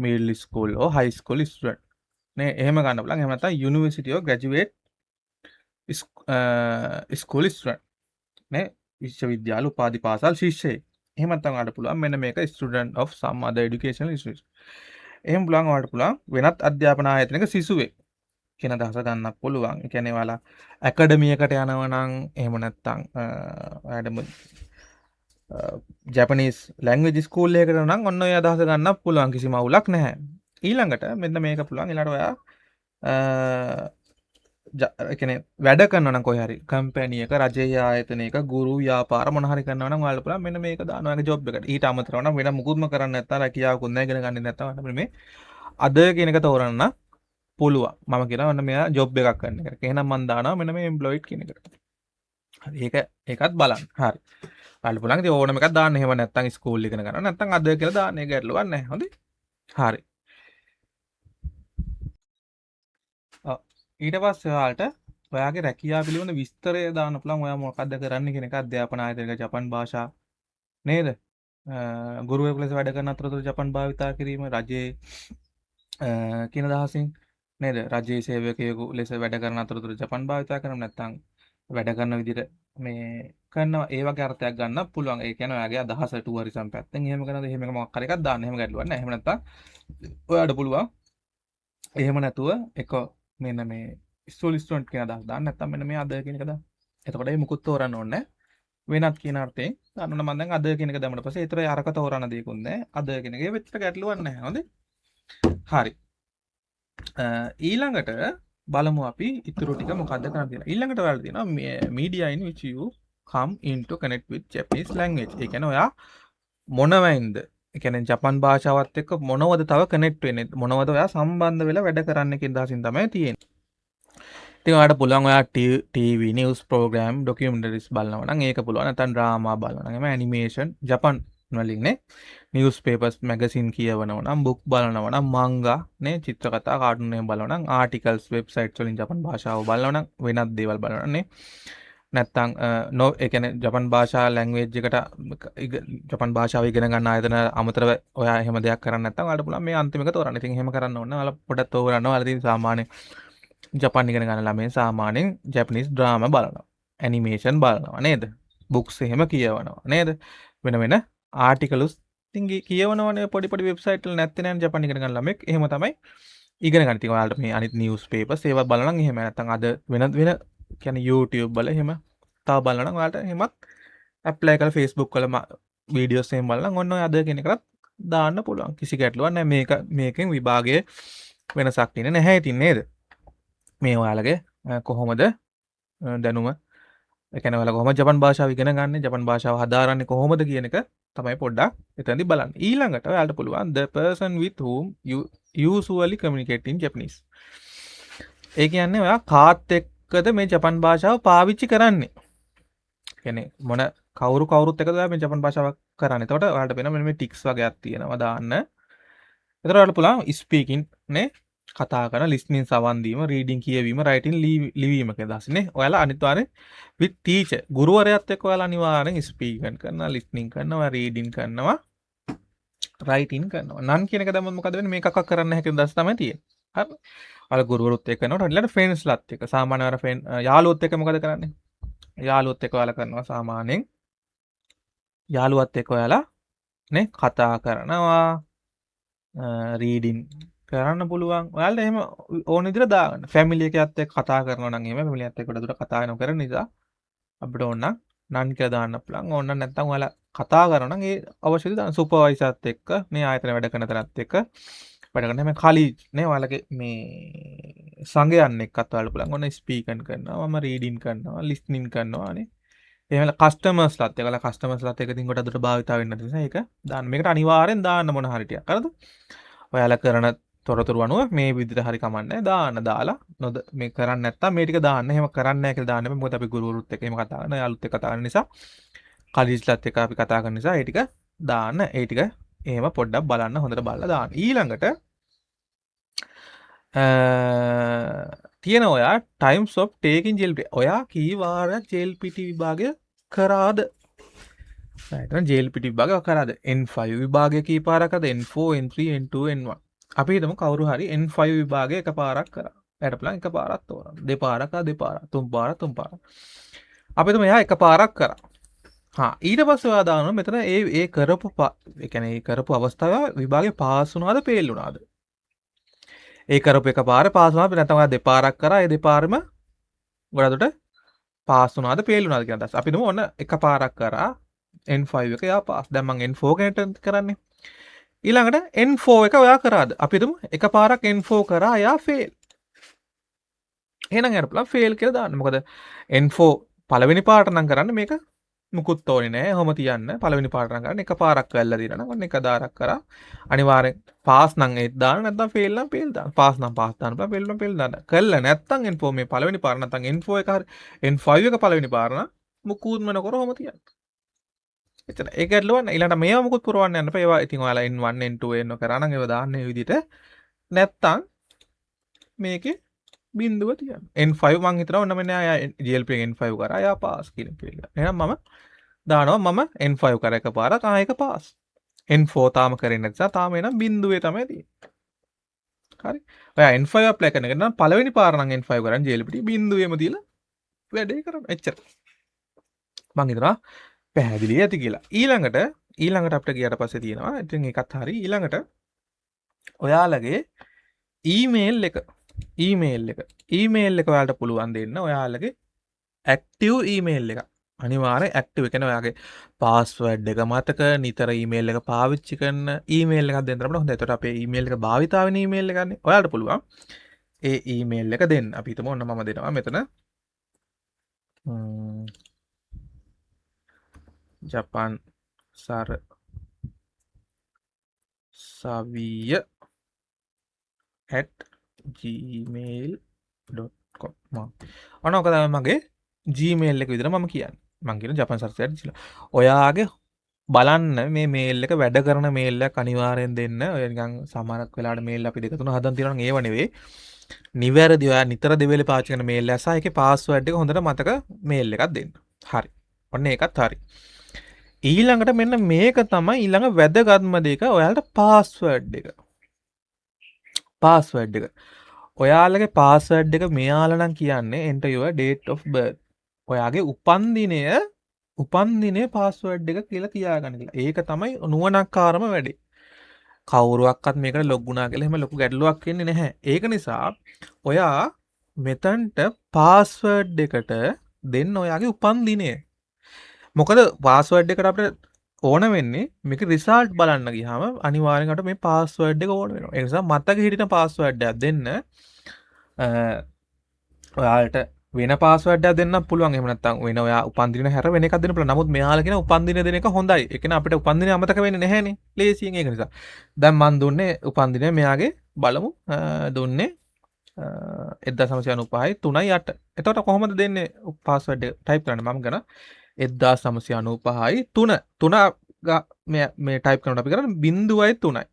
මිඩල් ස්කූල් හෝ හයි ස්කූල් ස්ටුඩන්ට්. නේ, එහෙම ගන්න පුළුවන්. එහෙම නැත්නම් university or graduate school student නේ, විශ්වවිද්‍යාල උපාධි පාසල් ශිෂ්‍යයෙක්. එහෙම නැත්නම් ඔයාලට පුළුවන් මෙන්න මේක student of some other educational institution. එහෙම පුළුවන්, ඔයාලට පුළුවන් වෙනත් අධ්‍යාපන ආයතනයක සිසුවෙක් කියන අදහස ගන්නත් පුළුවන්. ඒ කියන්නේ ඔයාලා ඇකඩමි එකට යනවා නම්, එහෙම නැත්නම් ඔයාලට ජැපනීස් ලැන්ග්වේජ් ස්කූල් එකකට නම් ඔන්න ඔය අදහස ගන්නත් පුළුවන්, කිසිම අවුලක් නැහැ. ඊළඟට මෙන්න මේක පුළුවන්. ඊළඟට ඔයා ඒ කියන්නේ වැඩ කරනවා නම් කොහේ හරි කම්පැනි එක, රජයේ ආයතනයක, ගුරු ව්‍යාපාර මොන හරි කරනවා නම් ඔයාලට පුළුවන් මෙන්න මේක දාන්න ඔයාගේ ජොබ් එකට. ඊට අමතරව නම් වෙන මුකුත්ම කරන්න නැත්නම්, රැකියාවකුත් නැහැ, ඉගෙන ගන්නේ නැත්නම් ඔයාලට මේ අද කියන එක තෝරන්න පුළුවන්. මම කියනවා ඔන්න මෙයා ජොබ් එකක් කරන එක. එහෙනම් මම දානවා මෙන්න මේ එම්ප්ලොයිඩ් කියන එකට. හරි, ඒකත් බලන්න. හරි. ඔයාලට පුළුවන් ඉතින් ඕනම එකක් දාන්න. එහෙම නැත්නම් ස්කූල් ඉගෙන ගන්නවා නැත්නම් අද කියලා දාන්න. ඒක ගැටලුවක් නැහැ. හොඳයි. හරි. ඊට පස්සේ ඔයාලට ඔයාගේ රැකියාව පිළිබඳ විස්තරය දාන්න පුළුවන්. ඔයා මොකද්ද කරන්නේ කියන එක. අධ්‍යාපන ආයතනයක ජපන් භාෂා නේද? ගුරුවරයෙකු ලෙස වැඩ කරන අතරතුර ජපන් භාවිතා කිරීම, රජයේ කියන අදහසින් නේද? රජයේ සේවකයෙකු ලෙස වැඩ කරන අතරතුර ජපන් භාවිතා කරන නැත්නම් වැඩ කරන විදිහට මේ කරනවා, ඒ වගේ අර්ථයක් ගන්න පුළුවන්. ඒ කියන්නේ ඔයාගේ අදහස ටුවරිසම් පැත්තෙන් එහෙම කරනද, එහෙම එක මොකක් හරි එකක් දාන්න. එහෙම ගැටලුවක් නෑ. එහෙම නැත්නම් ඔයාට පුළුවන් එහෙම නැතුව එක මෙන්න මේ ස්කූල් ස්ටුඩන්ට් කියන අදහස දාන්න, නැත්නම් මෙන්න මේ අද කියන එක දාන්න. එතකොට ඒ මුකුත් තෝරන්න ඕනේ නෑ. වෙනත් කියන අර්ථයෙන් දාන්න ඕන. මම දැන් අද කියන එක දැම්මට පස්සේ ඒතර අරක තෝරන්න දෙයක්වත් නෑ. අද කියන එකේ වෙච්ච ගැටලුවක් නෑ. හොඳේ. හරි. ඊළඟට බලමු අපි ඉතුරු ටික මොකද්ද කරන්න තියෙන්නේ. ඊළඟට ඔයාලට තියෙනවා media in which you come into connect with Japanese language. ඒ කියන්නේ ඔයා මොනවයින්ද? ඒ කියන්නේ ජපන් භාෂාවත් එක්ක මොනවද තව කනෙක්ට් වෙන්නේ? මොනවද ඔයා සම්බන්ධ වෙලා වැඩ කරන්න කියන අදහසින් තමයි තියෙන්නේ. ඉතින් ඔයාලට පුළුවන් ඔයා TV news program, documentaries බලනවා නම් ඒක පුළුවන්. නැත්නම් ඩ්‍රාමා බලනවා නම්, එහෙම ඇනිමේෂන් ජපන් වලින් නේ, නිවුස් පේපර්ස්, මැගසින් කියවනවා නම්, බුක් බලනවා නම්, මංගා නේ, චිත්‍රකතා, කාටුන් එහෙම බලනවා නම්, ආටිකල්ස්, වෙබ්සයිට්ස් වලින් ජපන් භාෂාව බලනවා නම්, වෙනත් දේවල් බලනවා නම් නේ, නැත්නම් නෝ, ඒ කියන්නේ ජපන් භාෂා ලැන්ග්වේජ් එකට ජපන් භාෂාව ඉගෙන ගන්න ආයතන අමතරව ඔයා එහෙම දෙයක් කරන්නේ නැත්නම් ඔයාලට පුළුවන් මේ අන්තිම එක තෝරන්න. ඉතින් එහෙම කරන්න ඕන නම් ඔයාලා පොඩ්ඩක් තෝරන්න. ඔයාලා ඉතින් සාමාන්‍ය ජපන් ඉගෙන ගන්න ළමයින් සාමාන්‍යයෙන් ජැපනීස් ඩ්‍රාමා බලනවා, ඇනිමේෂන් බලනවා නේද? බුක්ස් එහෙම කියවනවා නේද? වෙන වෙන ආටිකලුස් ඉතින් කියවනවනේ පොඩි පොඩි වෙබ්සයිට් වල නැත්තේ නෑනේ ජපන් ඉගෙන ගන්න ළමෙක්. එහෙම තමයි ඉගෙන ගන්න. ඉතින් ඔයාලට මේ අනිත් නිවුස් පේපර්ස් ඒවා බලනවා නම් එහෙම නැත්තම් අද වෙන වෙන කියන්නේ YouTube වල එහෙම තව බලනවා නම් ඔයාලට එහෙමත් ඇප්ලයි කරලා Facebook වල වීඩියෝස් එහෙම බලනවා නම් ඔන්න ඔය අද කියන එකටත් දාන්න පුළුවන්. කිසි ගැටලුවක් නෑ. මේකෙන් විභාගයේ වෙනසක් ඉන්නේ නැහැ ඉතින් නේද? මේ ඔයාලගේ කොහොමද දැනුම, ඒ කියන්නේ ඔයාලා කොහොමද ජපන් භාෂාව ඉගෙන ගන්නෙ, ජපන් භාෂාව හදාරන්නේ කොහොමද කියන එක තමයි පොඩ්ඩක් එතනදී බලන්න. ඊළඟට ඔයාලට පුළුවන් the person with whom you usually communicate in Japanese. ඒ කියන්නේ ඔයා කාත් එක්කද මේ ජපන් භාෂාව පාවිච්චි කරන්නේ? කියන්නේ මොන කවුරු කවුරුත් එක්කද ඔයා මේ ජපන් භාෂාව කරන්නේ? එතකොට ඔයාලට වෙන මෙන්න මේ ටික්ස් වගේක් තියෙනවා දාන්න. එතකොට ඔයාලට පුළුවන් ස්පීකින් නේ කතා කරන, ලිස්නින් සවන් දීම, රීඩින් කියවීම, රයිටින් ලිවීම කියලා අදහස් නේ. ඔයාලා අනිවාර්යෙන් with teacher ගුරුවරයාත් එක්ක ඔයාලා අනිවාර්යෙන් ස්පීකින් කරනවා, ලිස්නින් කරනවා, රීඩින් කරනවා, රයිටින් කරනවා. නන් කියන එක දැම්මොත් මොකද වෙන්නේ? මේකක් කරන්න හැකි අදහස් තමයි තියෙන්නේ. හරි. ඔයාලා ගුරුවරුත් එක්ක කරනකොට ඊළඟට ෆ්‍රෙන්ඩ්ස්ලාත් එක්ක සාමාන්‍ය අර ෆ්‍රෙන්ඩ් යාළුවොත් එක්ක මොකද කරන්නේ? යාළුවොත් එක්ක ඔයාලා කරනවා සාමාන්‍යයෙන් යාළුවත් එක්ක ඔයාලා නේ කතා කරනවා, රීඩින් කරන්න පුළුවන්. ඔයාලට එහෙම ඕන විදිහට දාගන්න. ෆැමිලි එකත් එක්ක කතා කරනවා නම් එහෙම ෆැමිලි එකත් එක්ක ගොඩ දුර කතා නොකරන නිසා අපිට ඕන නම් නන් කියලා දාන්න පුළුවන්. ඕන නම් නැත්නම් ඔයාලා කතා කරනවා නම් ඒ අවශ්‍ය විදිහට දාන්න. සුපර්වයිසර්ත් එක්ක මේ ආයතන වැඩ කරන තැනත් එක්ක වැඩ කරන හැම කලීජ් නේ ඔයාලගේ මේ සංගයන් එක්කත් ඔයාලට පුළුවන්. ඕන ස්පීකන් කරනවා, මම රීඩින් කරනවා, ලිස්නින් කරනවා නේ. එහෙම කස්ටමර්ස්ලාත් එක්ක ඔයාලා කස්ටමර්ස්ලාත් එක්ක ඉතින් ගොඩක් දුරට භාවිතා වෙන්න නැති නිසා ඒක දාන්න. මේකට අනිවාර්යෙන් දාන්න මොන හරි ටිකක්. හරිද? ඔයාලා කරන තොරතුරු අනුව මේ විදිහට හරි කමන්නේ දාන්න. දාලා නොද මේ කරන්නේ නැත්තම් මේ ටික දාන්න. එහෙම කරන්නේ නැහැ කියලා දාන්න එපා. මොකද අපි ගුරුවරුත් එක්ක එහෙම කතා කරනවා, යාළුවොත් එක්ක කතා කරන නිසා, කලීජ්ලාත් එක්ක අපි කතා කරන නිසා ඒ ටික දාන්න. ඒ ටික එහෙම පොඩ්ඩක් බලන්න, හොඳට බලලා දාන්න. ඊළඟට තියෙන ඔයා times of taking JLPT. ඔයා කී වාරයක් JLPT විභාගය කරාද? එතන JLPT විභාගය කරාද? N5 විභාගය කී පාරක් කරාද? N4, N3, N2, N1. අපි හිතමු කවුරු හරි N5 විභාගය එකපාරක් කරා. එයාට පුළුවන් එකපාරක් තෝරන්න. දෙපාරක් ආ දෙපාරක්, තුන් පාරක් තුන් පාරක්. අපි හිතමු එයා එකපාරක් කරා. හා ඊට පස්සේ ඔයා දානවා මෙතන ඒ ඒ කරපු ඒ කියන්නේ ඒ කරපු අවස්ථාව විභාගේ පාස් වුණාද ෆේල් වුණාද? ඒ කරපු එකපාර පාස් වුණාද නැත්නම් ඔයා දෙපාරක් කරා ඒ දෙපාරම ගොඩක් දුරට පාස් වුණාද ෆේල් වුණාද කියන අදහස. අපි හිතමු ඔන්න එකපාරක් කරා N5 එක එයා පාස්. දැන් මං N4 ගැන කරන්නේ. ඊළඟට N4 එක ඔයා කරාද? අපි හිතමු එකපාරක් N4 කරා එයා ෆේල්. එහෙනම් එයාට පුළුවන් ෆේල් කියලා දාන්න. මොකද N4 පළවෙනි පාරට නම් කරන්නේ මේක මුකුත් ඕනේ නෑ. ඔහොම තියන්න. පළවෙනි පාරට නම් කරන්නේ එකපාරක් වැල්ලා දීලා නම් ඔන්න එක දාරක් කරා. අනිවාර්යෙන් පාස් නම් ඒත් දාන්න නැත්නම් ෆේල් නම් ෆේල් දාන්න. පාස් නම් පාස් දාන්න පුළුවන් ෆේල් නම් ෆේල් දාන්න. කළා නැත්නම් N4 මේ පළවෙනි පාර නැත්නම් N4 එක හරි N5 එක පළවෙනි පාර නම් මුකුත්ම නොකර ඔහොම තියන්න. එතන ඒක ගැටලුවක් නෑ. ඊළඟට මේවා මුකුත් පුරවන්න යන්න එපා. ඒවා ඉතින් ඔයාලා N1 N2 N කරා නම් ඒවා දාන්න ඒ විදිහට. නැත්තම් මේකේ බිඳුව තියන්න. N5 මං හිතනවා ඔන්න මෙන්න එයා JLP එකෙන් N5 කරා එයා පාස් කියන කියලා. එහෙනම් මම දානවා මම N5 කර එකපාරක් ආ ඒක පාස්. N4 තාම කරේ නැති නිසා තාම එනම් බිඳුවේ තමයි තියෙන්නේ. හරි. ඔයා N5 apply කරන එක නම් පළවෙනි පාර නම් N5 කරන් JLPT බිඳුවේම තියලා වැඩේ කරන්න. එච්චර. මං හිතනවා පැහැදිලි ඇති කියලා. ඊළඟට ඊළඟට අපිට ගියාට පස්සේ තියෙනවා. ඉතින් ඒකත් හරි. ඊළඟට ඔයාලගේ ඊමේල් එක ඊමේල් එක ඊමේල් එක ඔයාලට පුළුවන් දෙන්න ඔයාලගේ ඇක්ටිව් ඊමේල් එක. අනිවාර්යෙන් ඇක්ටිව්. ඒ කියන්නේ ඔයාගේ පාස්වර්ඩ් එක මතක නිතර ඊමේල් එක පාවිච්චි කරන ඊමේල් එකක් දෙන්න අපිට හොඳයි. එතකොට අපේ ඊමේල් එක භාවිතා වෙන ඊමේල් එකනේ. ඔයාලට පුළුවන් ඒ ඊමේල් එක දෙන්න. අපි හිතමු ඔන්න මම දෙනවා මෙතන ජපන් සර සවිය @gmail.com. ඔන්න ඔක තමයි මගේ Gmail එක විතර මම කියන්නේ. මං කියන ජපන් සරසවිය @gmail. ඔයාගේ බලන්න මේ මේල් එක වැඩ කරන මේල් එකක් අනිවාර්යෙන් දෙන්න. ඔය නිකන් සමහරක් වෙලාවට මේල් අපි දෙක තුන හදන් තියෙනවා නම් ඒව නෙවෙයි. නිවැරදි ඔයා නිතර දෙවෙලේ පාවිච්චි කරන මේල් එක සහ ඒකේ පාස්වර්ඩ් එක හොඳට මතක මේල් එකක් දෙන්න. හරි. ඔන්න ඒකත් හරි. ඊළඟට මෙන්න මේක තමයි ඊළඟ වැදගත්ම දෙක ඔයාලට පාස්වර්ඩ් එක. පාස්වර්ඩ් එක. ඔයාලගේ පාස්වර්ඩ් එක මෙයාලා නම් කියන්නේ enter your date of birth. ඔයාගේ උපන් දිනය පාස්වර්ඩ් එක කියලා තියාගන්න කියලා. ඒක තමයි නුවණක්කාරම වැඩේ. කවුරුවක්වත් මේකට ලොග් වුණා කියලා එහෙම ලොකු ගැටලුවක් වෙන්නේ නැහැ. ඒක නිසා ඔයා මෙතනට පාස්වර්ඩ් එකට දෙන්න ඔයාගේ උපන් දිනය. මොකද පාස්වර්ඩ් එකට අපිට ඕන වෙන්නේ මේක රිසල්ට් බලන්න ගියාම අනිවාර්යෙන් අපිට මේ පාස්වර්ඩ් එක ඕන වෙනවා. ඒ නිසා මතක හිටින පාස්වර්ඩ් එකක් දෙන්න. ඔයාලට වෙන පාස්වර්ඩ් එකක් දෙන්නත් පුළුවන්. එහෙම නැත්නම් වෙන ඔයා උපන් දින හැර වෙන එකක් දෙන්න පුළුවන්. නමුත් මෙයාලා කියන උපන් දින දෙන එක හොඳයි. ඒ කියන්නේ අපිට උපන් දිනේ අමතක වෙන්නේ නැහැනේ. ලේසියෙන් ඒක නිසා. දැන් මං දුන්නේ උපන් දිනය මෙයාගේ බලමු දුන්නේ 1995 3යි 8. එතකොට කොහොමද දෙන්නේ පාස්වර්ඩ් එක ටයිප් කරන්න? මම කරන 1995යි 3 3 මේ මේ ටයිප් කරනකොට අපි කරන්නේ 0යි 3යි.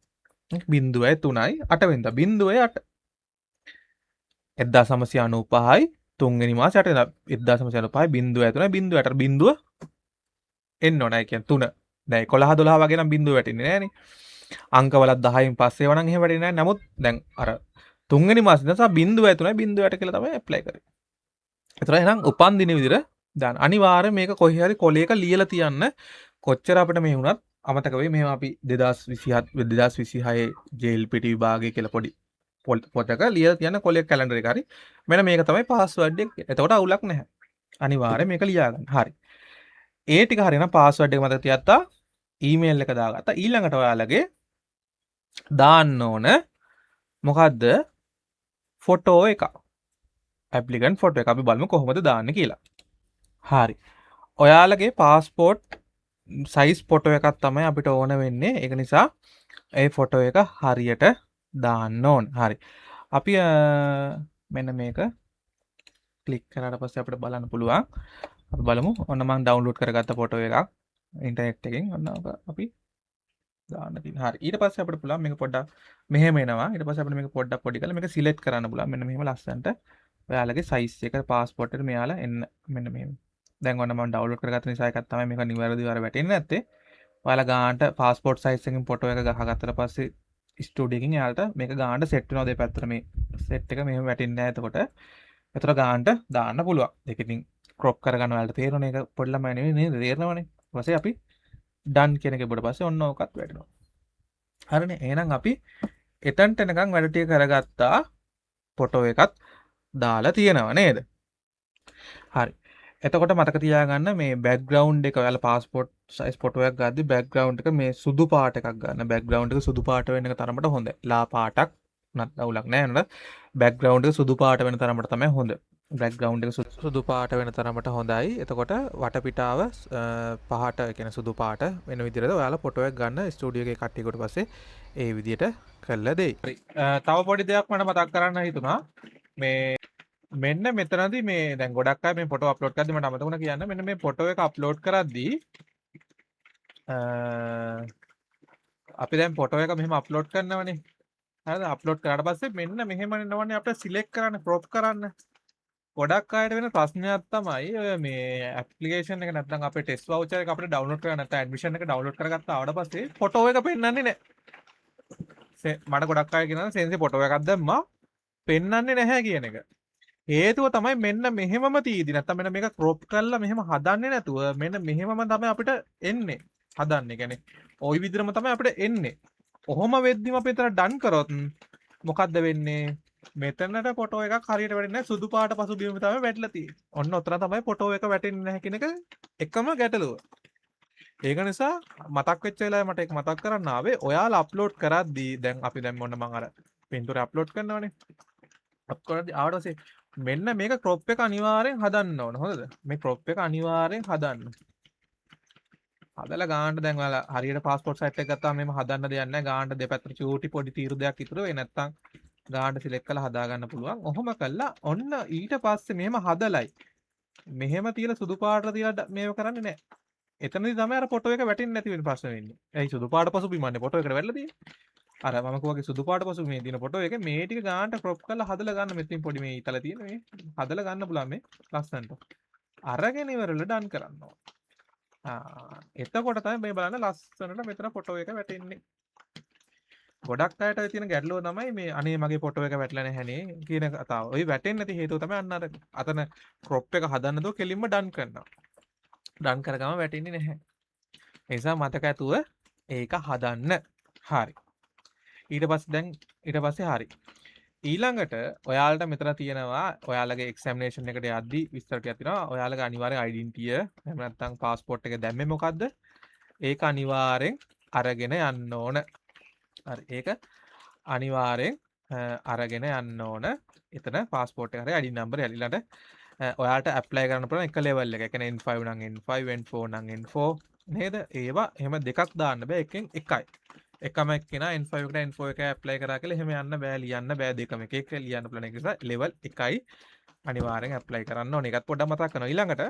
0යි 3යි 8 වෙනිදා 0යි 8. 1995යි තුන්වෙනි මාසේ 8 වෙනිදා 1995යි 0යි 3යි 0යි 8 බිංදුව එන්න ඕන. ඒ කියන්නේ 3. දැන් 11 12 වගේ නම් බිංදුව වැටෙන්නේ නෑනේ. අංකවලත් 10න් පස්සේ ඒවා නම් එහෙම වැටෙන්නේ නෑ. නමුත් දැන් අර තුන්වෙනි මාසේ නිසා 0යි 3යි 0යි 8 කියලා තමයි ඇප්ලයි කරේ. ඒතර එහෙනම් උපන් දින විදිහට දාන්න. අනිවාර්යයෙන් මේක කොහේ හරි කොලයක ලියලා තියන්න. කොච්චර අපිට මේ වුණත් අමතක වෙයි. මෙහෙම අපි 2027 2026 JLPT විභාගය කියලා පොඩි පොතක ලියලා තියන්න කොලයක කැලෙන්ඩර් එක හරි. මෙන්න මේක තමයි පාස්වර්ඩ් එක. එතකොට අවුලක් නැහැ. අනිවාර්යයෙන් මේක ලියා ගන්න. හරි. ඒ ටික හරිනම් පාස්වර්ඩ් එක මතක තියාගත්තා. ඊමේල් එක දාගත්තා. ඊළඟට ඔයාලගේ දාන්න ඕන මොකද්ද? ෆොටෝ එක. ඇප්ලිකන්ට් ෆොටෝ එක. අපි බලමු කොහොමද දාන්නේ කියලා. හරි. ඔයාලගේ පාස්පෝර්ට් සයිස් ෆොටෝ එකක් තමයි අපිට ඕන වෙන්නේ. ඒක නිසා ඒ ෆොටෝ එක හරියට දාන්න ඕන. හරි. අපි මෙන්න මේක ක්ලික් කරාට පස්සේ අපිට බලන්න පුළුවන්. අපි බලමු. ඔන්න මං ඩවුන්ලෝඩ් කරගත්ත ෆොටෝ එකක් ඉන්ටර්නෙට් එකෙන්. ඔන්න ඔක අපි දාන්න තියෙනවා. හරි. ඊට පස්සේ අපිට පුළුවන් මේක පොඩ්ඩක් මෙහෙම එනවා. ඊට පස්සේ අපිට මේක පොඩ්ඩක් පොඩි කරලා මේක සිලෙක්ට් කරන්න පුළුවන්. මෙන්න මෙහෙම ලස්සනට ඔයාලගේ සයිස් එක පාස්පෝර්ට් එකට මෙයාලා එන්න මෙන්න මෙහෙම. දැන් ඔන්න මම ඩවුන්ලෝඩ් කරගත්ත නිසා එකක් තමයි මේක නිවැරදිව අර වැටෙන්නේ නැත්තේ. ඔයාලා ගානට පාස්පෝර්ට් සයිස් එකකින් ෆොටෝ එක ගහගත්තට පස්සේ ස්ටුඩියෝ එකකින් එයාලට මේක ගානට සෙට් වෙනවා දෙපැත්තට. මේ සෙට් එක මෙහෙම වැටෙන්නේ නැහැ. එතකොට එතකොට ගානට දාන්න පුළුවන්. ඒක ඉතින් ක්‍රොප් කරගන්න ඔයාලට තේරෙනවනේ. ඒක පොඩි ළමයි නෙවෙයි නේද? තේරෙනවනේ. ඊට පස්සේ අපි ඩන් කියන එක එබුවට පස්සේ ඔන්න ඕකත් වැටෙනවා. හරිනේ. එහෙනම් අපි එතනට එනකන් වැඩ ටික කරගත්තා. ෆොටෝ එකත් දාලා තියෙනවා නේද? හරි. එතකොට මතක තියාගන්න මේ බෑග්ග්‍රවුන්ඩ් එක ඔයාලා පාස්පෝර්ට් සයිස් ෆොටෝ එකක් ගද්දි බෑග්ග්‍රවුන්ඩ් එක මේ සුදු පාට එකක් ගන්න. බෑග්ග්‍රවුන්ඩ් එක සුදු පාට වෙන එක තරමට හොඳයි. ලා පාටක් උනත් අවුලක් නෑ නේද? බෑග්ග්‍රවුන්ඩ් එක සුදු පාට වෙන තරමට තමයි හොඳ. බෑග්ග්‍රවුන්ඩ් එක සුදු පාට වෙන තරමට හොඳයි. එතකොට වටපිටාව පහට, ඒ කියන්නේ සුදු පාට වෙන විදිහට ඔයාලා ෆොටෝ එකක් ගන්න ස්ටුඩියෝ එකේ කට්ටිය කොට පස්සේ ඒ විදිහට කරලා දෙයි. හරි. තව පොඩි දෙයක් මට මතක් කරන්න හිතුණා. මේ මෙන්න මෙතනදී මේ දැන් ගොඩක් අය මේ ෆොටෝ අප්ලෝඩ් කරද්දි මට අමතක වුණා කියන්න. මෙන්න මේ ෆොටෝ එක අප්ලෝඩ් කරද්දී අපි දැන් ෆොටෝ එක මෙහෙම අප්ලෝඩ් කරනවනේ. හරිද? අප්ලෝඩ් කරාට පස්සේ මෙන්න මෙහෙම එනවනේ අපිට සිලෙක්ට් කරන්න, ක්‍රොප් කරන්න. ගොඩක් අයට වෙන ප්‍රශ්නයක් තමයි ඔය මේ ඇප්ලිකේෂන් එක නැත්නම් අපේ ටෙස්ට් වවුචර් එක අපිට ඩවුන්ලෝඩ් කරගන්න නැත්නම් ඇඩ්මිෂන් එක ඩවුන්ලෝඩ් කරගත්තා ආවට පස්සේ ෆොටෝ එක පෙන්වන්නේ නැහැ. මට ගොඩක් අය කියනවා සෙන්සි ෆොටෝ එකක් දැම්මා පෙන්වන්නේ නැහැ කියන එක. හේතුව තමයි මෙන්න මෙහෙමම තීදි නැත්නම් මෙන්න මේක ක්‍රොප් කරලා මෙහෙම හදන්නේ නැතුව මෙන්න මෙහෙමම තමයි අපිට එන්නේ. හදන්නේ. කියන්නේ ওই විදිහටම තමයි අපිට එන්නේ. ඔහොම වෙද්දිම අපි එතන ඩන් කරොත් මොකද්ද වෙන්නේ? මෙතනට ෆොටෝ එකක් හරියට වැටෙන්නේ නැහැ. සුදු පාට පසුබිම තමයි වැටිලා තියෙන්නේ. ඔන්න ඔතන තමයි ෆොටෝ එක වැටෙන්නේ නැහැ කියන එක එකම ගැටලුව. ඒක නිසා මතක් වෙච්ච වෙලාවේ මට ඒක මතක් කරන්න ආවේ, ඔයාලා අප්ලෝඩ් කරද්දී දැන් අපි දැන් මොන්න මං අර පින්තූරය අප්ලෝඩ් කරනවනේ. අප්ලෝඩ් කරද්දී ආවට පස්සේ මෙන්න මේක ක්‍රොප් එක අනිවාර්යෙන් හදන්න ඕන. හොඳද? මේ ක්‍රොප් එක අනිවාර්යෙන් හදන්න. හදලා ගානට දැන් ඔයාලා හරියට පාස්පෝර්ට් සයිට් එක ගත්තාම මෙහෙම හදන්න දෙයක් නැහැ. ගානට දෙපැත්තට චූටි පොඩි තීරු දෙයක් ඉතුරු වෙයි. නැත්තම් ගානට සිලෙක්ට් කරලා හදා ගන්න පුළුවන්. ඔහොම කළා ඔන්න ඊට පස්සේ මෙහෙම හදලයි මෙහෙම තියලා සුදු පාටට තියලා මේව කරන්නේ නැහැ. එතනදී තමයි අර ෆොටෝ එක වැටෙන්නේ නැති වෙන ප්‍රශ්න වෙන්නේ. ඇයි සුදු පාට පසුබිමන්නේ ෆොටෝ එකට වැටලා තියෙන්නේ. අර මම කිව්වාගේ සුදු පාට පසුබිමේ තියෙන ෆොටෝ එක මේ ටික ගානට ක්‍රොප් කරලා හදලා ගන්න. මෙතනින් පොඩි මේ ඉතල තියෙන මේ හදලා ගන්න පුළුවන් මේ ලස්සනට. අරගෙන ඉවරලා ඩන් කරන්න ඕන. එතකොට තමයි මේ බලන්න ලස්සනට මෙතන ෆොටෝ එක වැටෙන්නේ. ගොඩක් අයට ඔය තියෙන ගැටලුව තමයි මේ අනේ මගේ ෆොටෝ එක වැටලා නැහැනේ කියන කතාව. ඔය වැටෙන්නේ නැති හේතුව තමයි අන්න අර අතන ක්‍රොප් එක හදන්න දෝ කෙලින්ම ඩන් කරනවා. ඩන් කරගම වැටෙන්නේ නැහැ. ඒ නිසා මතක ඇතුව ඒක හදන්න. හරි. ඊට පස්සේ දැන් ඊට පස්සේ හරි. ඊළඟට ඔයාලට මෙතන තියෙනවා ඔයාලගේ එක්සැමිනේෂන් එකට යද්දි විස්තර ටිකක් තියෙනවා. ඔයාලගේ අනිවාර්යෙන් අයිඩෙන්ටිටි එහෙම නැත්නම් පාස්පෝර්ට් එක දැම්මේ මොකද්ද? ඒක අනිවාර්යෙන් අරගෙන යන්න ඕන. හරි. ඒක අනිවාර්යෙන් අරගෙන යන්න ඕන. එතන පාස්පෝර්ට් එක හරි අයිඩි නම්බර් එක ඊළඟට ඔයාලට ඇප්ලයි කරන්න පුළුවන් එක ලෙවල් එක. ඒ කියන්නේ N5 නම් N5, N4 නම් N4 නේද? ඒවා එහෙම දෙකක් දාන්න බෑ. එකෙන් එකයි. එකම එක්කෙනා N5 එකට N4 එක ඇප්ලයි කරා කියලා එහෙම යන්න බෑ, ලියන්න බෑ, දෙකම එක එක ලියන්න පුළුවන්. ඒක නිසා ලෙවල් එකයි අනිවාර්යෙන් ඇප්ලයි කරන්න ඕනේ. ඒකත් පොඩ්ඩක් මතක් කරනවා. ඊළඟට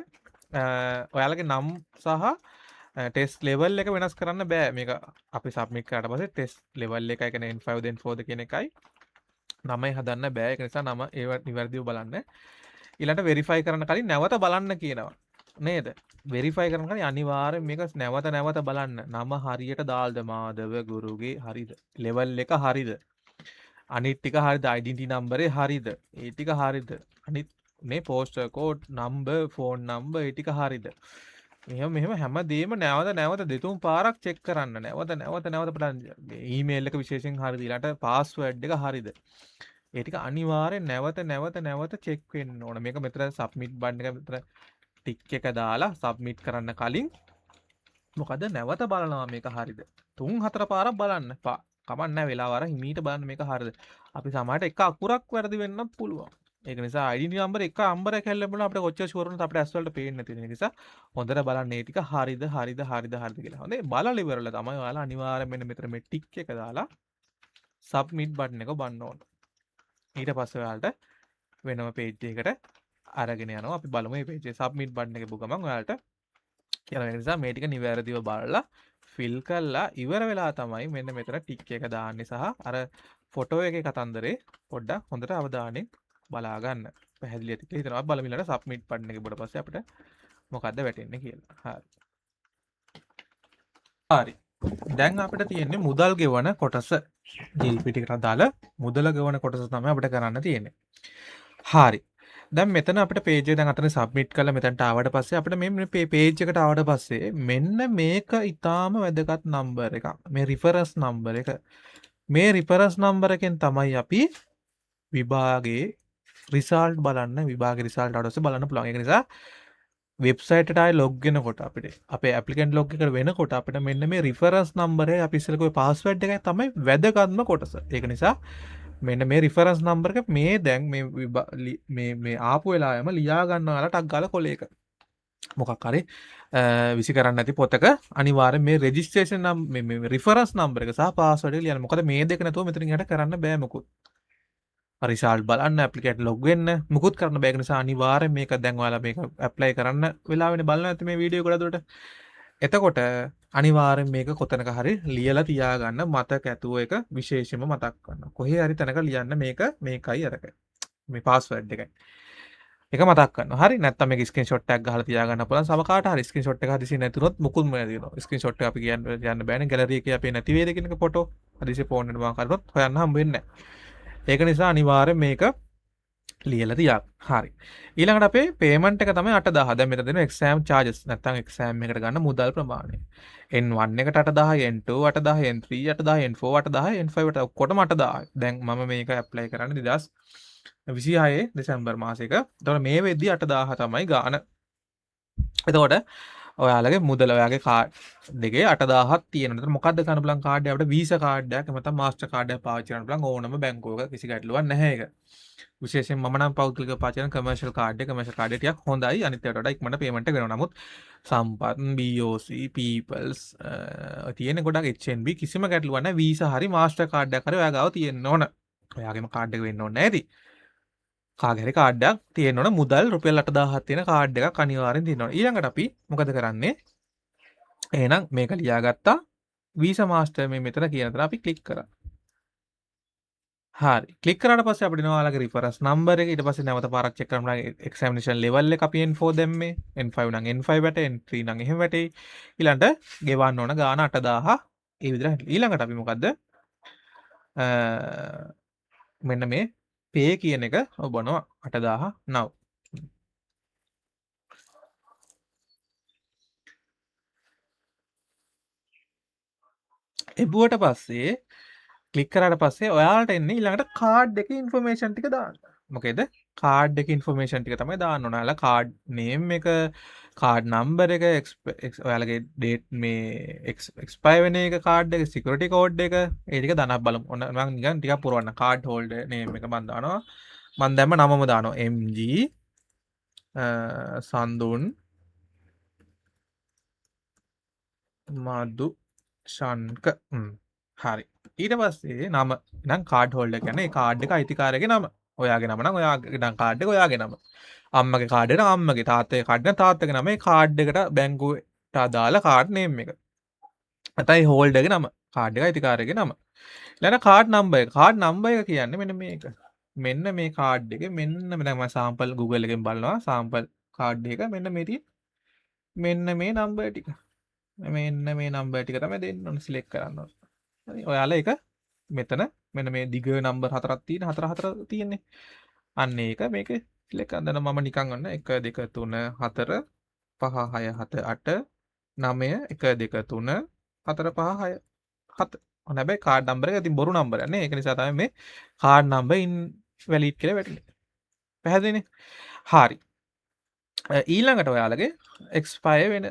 ඔයාලගේ නම් සහ ටෙස්ට් ලෙවල් එක වෙනස් කරන්න බෑ. මේක අපි සබ්මිට් කරාට පස්සේ ටෙස්ට් ලෙවල් එකයි කියන්නේ N5 ද N4 ද කියන එකයි නමයි හදන්න බෑ. ඒක නිසා නම ඒව නිවැරදිව බලන්න. ඊළඟට වෙරිෆයි කරන්න කලින් නැවත බලන්න කියනවා නේද? වෙරිෆයි කරන කලින් අනිවාර්යෙන් මේක නැවත නැවත බලන්න. නම හරියට දාල්ද, මාධව ගුරුගේ හරිද? ලෙවල් එක හරිද? අනිත් ටික හරිද? අයිඩෙන්ටිටි නම්බරේ හරිද? ඒ ටික හරිද? අනිත් මේ poster code number, phone number ඒ ටික හරිද? මෙහෙම මෙහෙම හැමදේම නැවත නැවත දෙතුන් පාරක් චෙක් කරන්න. නැවත නැවත නැවත බලන්න. මේ ඊමේල් එක විශේෂයෙන් හරිද? ඊළඟට පාස්වර්ඩ් එක හරිද? ඒ ටික අනිවාර්යෙන් නැවත නැවත නැවත චෙක් වෙන්න ඕන. මේක මෙතන සබ්මිට් බටන් එක මෙතන ටික් එක දාලා සබ්මිට් කරන්න කලින් මොකද නැවත බලනවා මේක හරිද? 3-4 පාරක් බලන්න. කමක් නැහැ, වෙලාව අර හිමීට බලන්න මේක හරිද? අපි සමහරට එක අකුරක් වැරදි වෙන්නත් පුළුවන්. ඒක නිසා අයිඩෙන්ටිටි නම්බර් එක අම්බරයක් හැල්ලෙන්න අපිට කොච්චර ෂුවර් වුණත් අපිට ඇස් වලට පේන්නේ නැති වෙන නිසා හොඳට බලන්න මේ ටික හරිද හරිද හරිද හරිද කියලා. හොඳේ බලලා ඉවරලා තමයි ඔයාලා අනිවාර්යෙන් මෙන්න මෙතන මේ ටික් එක දාලා සබ්මිට් බටන් එක ඔබන්න ඕන. ඊට පස්සේ ඔයාලට වෙනම පේජ් එකකට අරගෙන යනවා. අපි බලමු මේ පේජ් එකේ සබ්මිට් බටන් එක එබු ගමන් ඔයාලට යනවා. ඒ නිසා මේ ටික නිවැරදිව බලලා ෆිල් කරලා ඉවර වෙලා තමයි මෙන්න මෙතන ටික් එක දාන්නේ සහ අර ෆොටෝ එකේ කතන්දරේ පොඩ්ඩක් හොඳට අවධානයෙන් බලා ගන්න. පැහැදිලි ඇති කියලා හිතනවා. බලමු ඊළඟට සබ්මිට් බටන් එක එබුවට පස්සේ අපිට මොකද්ද වැටෙන්නේ කියලා. හරි. හරි. දැන් අපිට තියෙන්නේ මුදල් ගෙවන කොටස. JLPT එකට අදාළ මුදල ගෙවන කොටස තමයි අපිට කරන්න තියෙන්නේ. හරි. දැන් මෙතන අපිට පේජ් එක දැන් අතන සබ්මිට් කරලා මෙතනට ආවට පස්සේ අපිට මේ පේජ් එකට ආවට පස්සේ මෙන්න මේක ඊටාම වැදගත් නම්බර් එකක්. මේ රිෆරන්ස් නම්බර් එක. මේ රිෆරන්ස් නම්බර් එකෙන් තමයි අපි විභාගයේ රිසල්ට් බලන්න, විභාගේ රිසල්ට් ආවට පස්සේ බලන්න පුළුවන්. ඒක නිසා වෙබ්සයිට් එකට ආයේ ලොග් වෙනකොට අපිට අපේ ඇප්ලිකන්ට් ලොග් එකට වෙනකොට අපිට මෙන්න මේ රිෆරන්ස් නම්බර් එක අපි ඉස්සෙල්ලා කිව්වේ පාස්වර්ඩ් එකයි තමයි වැදගත්ම කොටස. ඒක නිසා මෙන්න මේ රිෆරන්ස් නම්බර් එක මේ දැන් මේ මේ මේ ආපු වෙලාවෙම ලියා ගන්න ඔයාලා ටක් ගාලා කොලේක. මොකක් හරි විසි කරන්න නැති පොතක අනිවාර්යෙන් මේ රෙජිස්ට්‍රේෂන් නම් මේ රිෆරන්ස් නම්බර් එක සහ පාස්වර්ඩ් එක ලියන්න. මොකද මේ දෙක නැතුව මෙතනින් එහාට කරන්න බෑ මොකුත්. රිසල්ට් බලන්න, ඇප්ලිකේට් ලොග් වෙන්න මුකුත් කරන්න බෑ. ඒක නිසා අනිවාර්යෙන් මේක දැන් ඔයාලා මේක ඇප්ලයි කරන්න වෙලාවෙනේ බලන්න ඇති මේ වීඩියෝ එක ගොඩ දුරට. එතකොට අනිවාර්යෙන් මේක කොතනක හරි ලියලා තියාගන්න, මතක ඇතුව එක විශේෂයෙන්ම මතක් කරන්න. කොහේ හරි තැනක ලියන්න මේක මේකයි අරක. මේ පාස්වර්ඩ් එකයි. ඒක මතක් කරන්න. හරි නැත්නම් මේක ස්ක්‍රීන්ෂොට් එකක් ගහලා තියාගන්න පුළුවන්. සම කාට හරි ස්ක්‍රීන්ෂොට් එක හදිසියෙ නැතුනොත් මුකුත්ම නැති වෙනවා. ස්ක්‍රීන්ෂොට් එක අපි කියන්න බෑනේ ගැලරි එකේ අපේ නැති වේද කියන එක ෆොටෝ. හදිසියෙ ෆෝන් එකට මම කරනොත් හොයන්න හම්බ වෙන්නේ නැහැ. ඒක නිසා අනිවාර්යෙන් මේක ලියලා තියාගන්න. හරි. ඊළඟට අපේ පේමන්ට් එක තමයි 8000. දැන් මෙතන දෙනවා එක්සෑම් චාර්ජස් නැත්නම් එක්සෑම් එකට ගන්න මුදල් ප්‍රමාණය. N1 එකට 8000, N2 8000, N3 8000, N4 8000, N5 8000 ඔක්කොටම 8000. දැන් මම මේක ඇප්ලයි කරන්නේ 2026 දෙසැම්බර් මාසෙක. එතකොට මේ වෙද්දි 8000 තමයි ගාන. එතකොට ඔයාලගේ මුදල ඔයාගේ කාඩ් දෙකේ 8000ක් තියෙනවා. එතකොට මොකද්ද ගන්න පුළුවන් කාඩ් එක? අපිට වීසා කාඩ් එකක් එහෙම නැත්නම් මාස්ටර් කාඩ් එකක් පාවිච්චි කරන්න පුළුවන් ඕනම බැංකුවක කිසි ගැටලුවක් නැහැ ඒක. විශේෂයෙන් මම නම් පෞද්ගලිකව පාවිච්චි කරන කමර්ෂල් කාඩ් එක. කමර්ෂල් කාඩ් එක ටිකක් හොඳයි. අනිත් ඒවාට වඩා ඉක්මනට පේමන්ට් එක වෙනවා. නමුත් සම්පත්, BOC, Peoples, තියෙන ගොඩක් HNB කිසිම ගැටලුවක් නැහැ. වීසා හරි මාස්ටර් කාඩ් එකක් හරි ඔයා ගාව තියෙන්න ඕන. ඔයාගේම කාඩ් එක වෙන්න ඕනේ නැහැ ඉතින්. කාගේ හරි කාඩ් එකක් තියෙන්න ඕන. මුදල් රුපියල් 8000ක් තියෙන කාඩ් එකක් අනිවාර්යෙන් තියෙන්න ඕන. ඊළඟට අපි මොකද කරන්නේ? එහෙනම් මේක ලියාගත්තා. වීසා මාස්ටර් මේ මෙතන කියන තැන අපි ක්ලික් කරා. හරි. ක්ලික් කරාට පස්සේ අපිට එනවා ඔයාලගේ රිෆරන්ස් නම්බර් එක. ඊට පස්සේ නැවත පාරක් චෙක් කරන්න පුළුවන් එක්සැමිනේෂන් ලෙවල් එක අපි N4 දැම්මේ. N5 නම් N5 වැටේ, N3 නම් එහෙම වැටේ. ඊළඟට ගෙවන්න ඕන ගාන 8000 ඒ විදිහට. ඊළඟට අපි මොකද්ද? මෙන්න මේ පේ කියන එක ඔබනවා 8000 නව්. එබුවට පස්සේ ක්ලික් කරාට පස්සේ ඔයාලට එන්නේ ඊළඟට කාඩ් එකේ ඉන්ෆර්මේෂන් ටික දාන්න. මොකේද? කාඩ් එකේ ඉන්ෆර්මේෂන් ටික තමයි දාන්න ඕන. ඔයාලා කාඩ් නේම් එක, කාඩ් නම්බර් එක, ඔයාලගේ ඩේට් මේ එක්ස්පයර් වෙන එක, කාඩ් එක, සිකියුරිටි කෝඩ් එක, ඒ ටික දාන්න බලමු. ඔන්න මං නිකන් ටිකක් පුරවන්න. කාඩ් හෝල්ඩර් නේම් එක මං දානවා. මං දැම්ම නමම දානවා. MG Sandun Madushanka. හරි. ඊට පස්සේ නම නම් කාඩ් හෝල්ඩර් කියන්නේ ඒ කාඩ් එක අයිතිකාරයාගේ නම. ඔයාගේ නම නම් ඔයාගේ නම් කාඩ් එක ඔයාගේ නම. අම්මගේ කාඩ් එක නම් අම්මගේ, තාත්තගේ කාඩ් නම් තාත්තගේ නම. ඒ කාඩ් එකට බැංකුවට අදාළ කාඩ් නේම් එක. නැත්නම් ඒ හෝල්ඩර්ගේ නම, කාඩ් එක අයිතිකාරයාගේ නම. ඊළඟ කාඩ් නම්බර් එක. කාඩ් නම්බර් එක කියන්නේ මෙන්න මේක. මෙන්න මේ කාඩ් එකේ මෙන්න මේ දැන් මම සාම්පල් Google එකෙන් බලනවා. සාම්පල් කාඩ් එක මෙන්න මේ තියෙන. මෙන්න මේ නම්බර් ටික. මෙන්න මේ නම්බර් ටික තමයි දෙන්න ඕනේ, සිලෙක්ට් කරන්න ඕනේ. හරි, ඔයාලා ඒක මෙතන මෙන්න මේ දිග නම්බර් හතරක් තියෙන, හතර හතර තියෙන්නේ. අන්න ඒක මේක සිලෙක්ට් කරන්න. දැන් මම නිකන් ඔන්න 1 2 3 4 5 6 7 8 9 1 2 3 4 5 6 7. ඔන්න හැබැයි කාඩ් නම්බර් එක ඉතින් බොරු නම්බරයක් නේ. ඒක නිසා තමයි මේ කාඩ් නම්බර් ඉන්වැලිඩ් කියලා වැටෙන්නේ. පැහැදිලිනේ? හරි. ඊළඟට ඔයාලගේ එක්ස්පයර් වෙන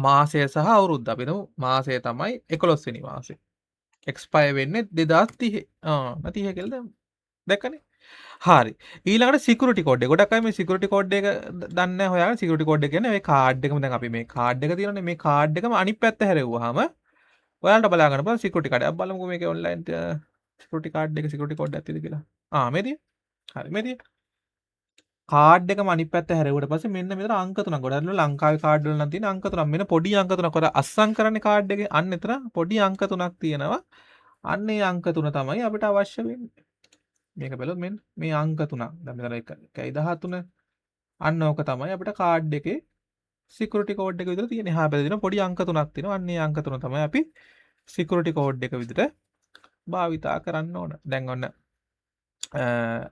මාසය සහ අවුරුද්ද. අපි හිතමු මාසය තමයි 11 වෙනි මාසය. එක්ස්පයර් වෙන්නේ දෙදහස් තිහේ. මම තිහේ කියලා දැම්මා. දැක්කනේ? හරි. ඊළඟට සිකියුරිටි කෝඩ් එක. ගොඩක් අය මේ සිකියුරිටි කෝඩ් එක දන්නේ නැහැ හොයාගෙන. සිකියුරිටි කෝඩ් එක කියන්නේ මේ කාඩ් එකම දැන් අපි මේ කාඩ් එක තියෙනනේ. මේ කාඩ් එකම අනිත් පැත්ත හැරෙව්වහම ඔයාලට බලා ගන්න පුළුවන් සිකියුරිටි කාඩ්. අපි බලමුකෝ මේකේ ඔන්ලයින් සිකියුරිටි කාඩ් එක සිකියුරිටි කෝඩ් එකක් තියෙද කියලා. මේ තියෙන්නේ. හරි, මේ තියෙන්නේ. කාඩ් එකම අනිත් පැත්ත හැරෙව්වට පස්සේ මෙන්න මෙතන අංක තුනක්. ගොඩක් වෙලාවට ලංකාවේ කාඩ් වල නම් තියෙන අංක තුනක්. මෙන්න පොඩි අංක තුනක්. ඔය අස්සම් කරන්නේ කාඩ් එකේ. අන්න එතන පොඩි අංක තුනක් තියෙනවා. අන්න ඒ අංක තුන තමයි අපිට අවශ්‍ය වෙන්නේ. මේක බැලුවොත් මෙන්න මේ අංක තුනක්. දැන් මෙතන එකයි දහතුන. අන්න ඕක තමයි අපිට කාඩ් එකේ සිකියුරිටි කෝඩ් එක විතර තියෙන්නේ. එහා පැත්තේ තියෙන පොඩි අංක තුනක් තියෙනවා. අන්න ඒ අංක තුන තමයි අපි සිකියුරිටි කෝඩ් එක විදිහට භාවිතා කරන්න ඕන. දැන් ඔන්න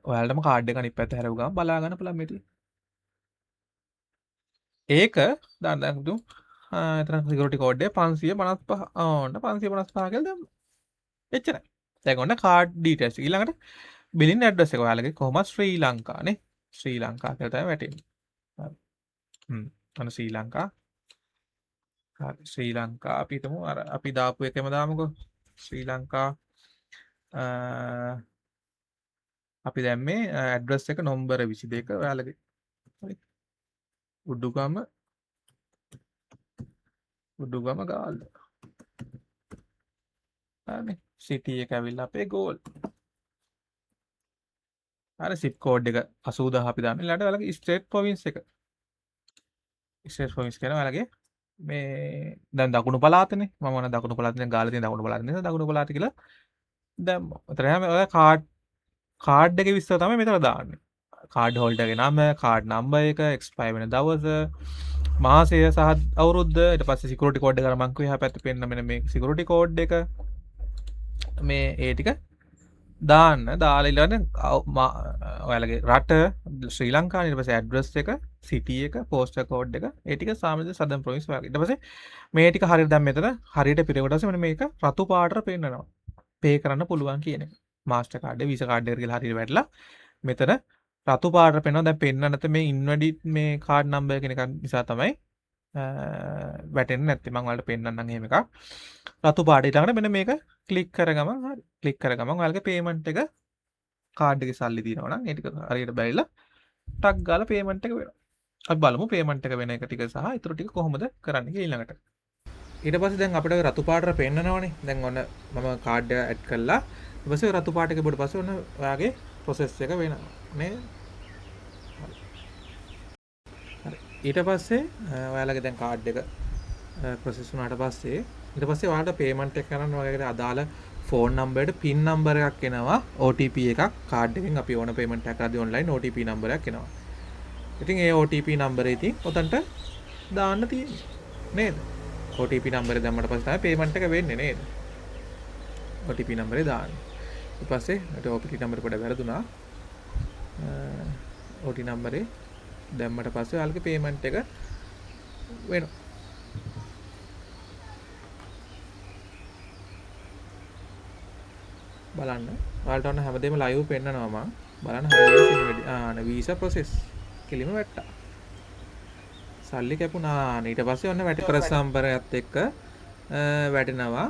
ඔයාලටම කාඩ් එක අනිත් පැත්ත හැරෙව් ගමන් බලා ගන්න පුළුවන් මේ ටික. ඒක දාන්න දැන් තුන් එතන සිකියුරිටි කෝඩ් එක 555. ඔන්න 555 කියලා දැම්මා. එච්චරයි. දැන් ඔන්න කාඩ් ඩීටේල්ස් ඊළඟට බිලින් ඇඩ්‍රස් එක ඔයාලගේ කොහොමද ශ්‍රී ලංකා නේ. ශ්‍රී ලංකා කියලා තමයි වැටෙන්නේ. හරි. ඔන්න ශ්‍රී ලංකා. හරි ශ්‍රී ලංකා අපි හිතමු අර අපි දාපු එකම දාමුකෝ. ශ්‍රී ලංකා අපි දැම්මේ ඇඩ්‍රස් එක නම්බර 22 ඔයාලගේ. හරි. උඩුගම උඩුගම ගාල්ල. හරිනේ. සිටි එක ඇවිල්ලා අපේ ගෝල්. අර සිප් කෝඩ් එක 80000 අපි දාන්න. ඊළඟට ඔයාලගේ ස්ටේට් ප්‍රොවින්ස් එක. ස්ටේට් ප්‍රොවින්ස් කියන ඔයාලගේ මේ දැන් දකුණු පළාතනේ. මම ඔන්න දකුණු පළාතේ දැන් ගාල්ලේ තියෙන දකුණු පළාත නිසා දකුණු පළාත කියලා දැම්මා. ඔතන හැම ඔය කාඩ් එකේ විස්තර තමයි මෙතන දාන්නේ. කාඩ් හෝල්ඩර්ගේ නම, කාඩ් නම්බර් එක, එක්ස්පයර් වෙන දවස, මාසය සහ අවුරුද්ද, ඊට පස්සේ සිකියුරිටි කෝඩ් එක අර මං කිව්වේ එහා පැත්තේ පෙන්න මෙන්න මේ සිකියුරිටි කෝඩ් එක මේ ඒ ටික දාන්න. දාලා ඊළඟට ඔයාලගේ රට ශ්‍රී ලංකාව, ඊට පස්සේ ඇඩ්‍රස් එක, සිටි එක, පෝස්ටල් කෝඩ් එක, ඒ ටික සාමාන්‍ය සදර්න් ප්‍රොවින්ස් ඔයාලගේ. ඊට පස්සේ මේ ටික හරියට දැන් මෙතන හරියට පිරෙවට පස්සේ මෙන්න මේක රතු පාටට පෙන්නනවා. පේ කරන්න පුළුවන් කියන එක. මාස්ටර් කාඩ් එක, වීසා කාඩ් එක කියලා හරියට වැටලා මෙතන රතු පාටට පෙන්නනවා. දැන් පෙන්නන්න නැත්නම් මේ ඉන්වැලිඩ් මේ කාඩ් නම්බර් කියන එක නිසා තමයි වැටෙන්නේ නැත්තේ. මං ඔයාලට පෙන්නන්නම් එහෙම එකක්. රතු පාට ඊළඟට මෙන්න මේක ක්ලික් කර ගමන් හරි. ක්ලික් කර ගමන් ඔයාලගේ පේමන්ට් එක කාඩ් එකේ සල්ලි තියෙනවා නම් ඒ ටික හරියට බැරිලා ටක් ගාලා පේමන්ට් එක වෙනවා. අපි බලමු පේමන්ට් එක වෙන එක ටික සහ ඊටු ටික කොහොමද කරන්නේ කියලා ඊළඟට. ඊට පස්සේ දැන් අපිට ඔය රතු පාටට පෙන්නනවනේ. දැන් ඔන්න මම කාඩ් එක ඇඩ් කළා. ඊට පස්සේ ඔය රතු පාට එක බොඩ පස්සේ ඔන්න ඔයාගේ ප්‍රොසෙස් එක වෙනවා නේ. හරි. ඊට පස්සේ ඔයාලගේ දැන් කාඩ් එක ප්‍රොසෙස් වුණාට පස්සේ ඊට පස්සේ ඔයාලට පේමන්ට් එක කරන්න ඔයාලගේ අදාළ ෆෝන් නම්බර් එකට පින් නම්බර් එකක් එනවා, OTP එකක් කාඩ් එකෙන් අපි ඕන පේමන්ට් එකක් කරද්දී ඔන්ලයින් OTP number එකක් එනවා. ඉතින් ඒ OTP number එක ඉතින් ඔතනට දාන්න තියෙන්නේ නේද? OTP number එක දැම්මට පස්සේ තමයි පේමන්ට් එක වෙන්නේ නේද? OTP number එක දාන්න. ඊට පස්සේ මට OTP number පොඩ වැරදුනා. OTP number එක දැම්මට පස්සේ ඔයාලගේ පේමන්ට් එක වෙනවා. බලන්න. ඔයාලට ඔන්න හැමදේම ලයිව් පෙන්නනවා මං. බලන්න හරියට ලේසියෙන් වැඩි. නේ වීසා ප්‍රොසෙස් කෙලිම වැට්ටා. සල්ලි කැපුණා. ඊට පස්සේ ඔන්න වැටි ප්‍රොසෙස් නම්බරයත් එක්ක වැටෙනවා.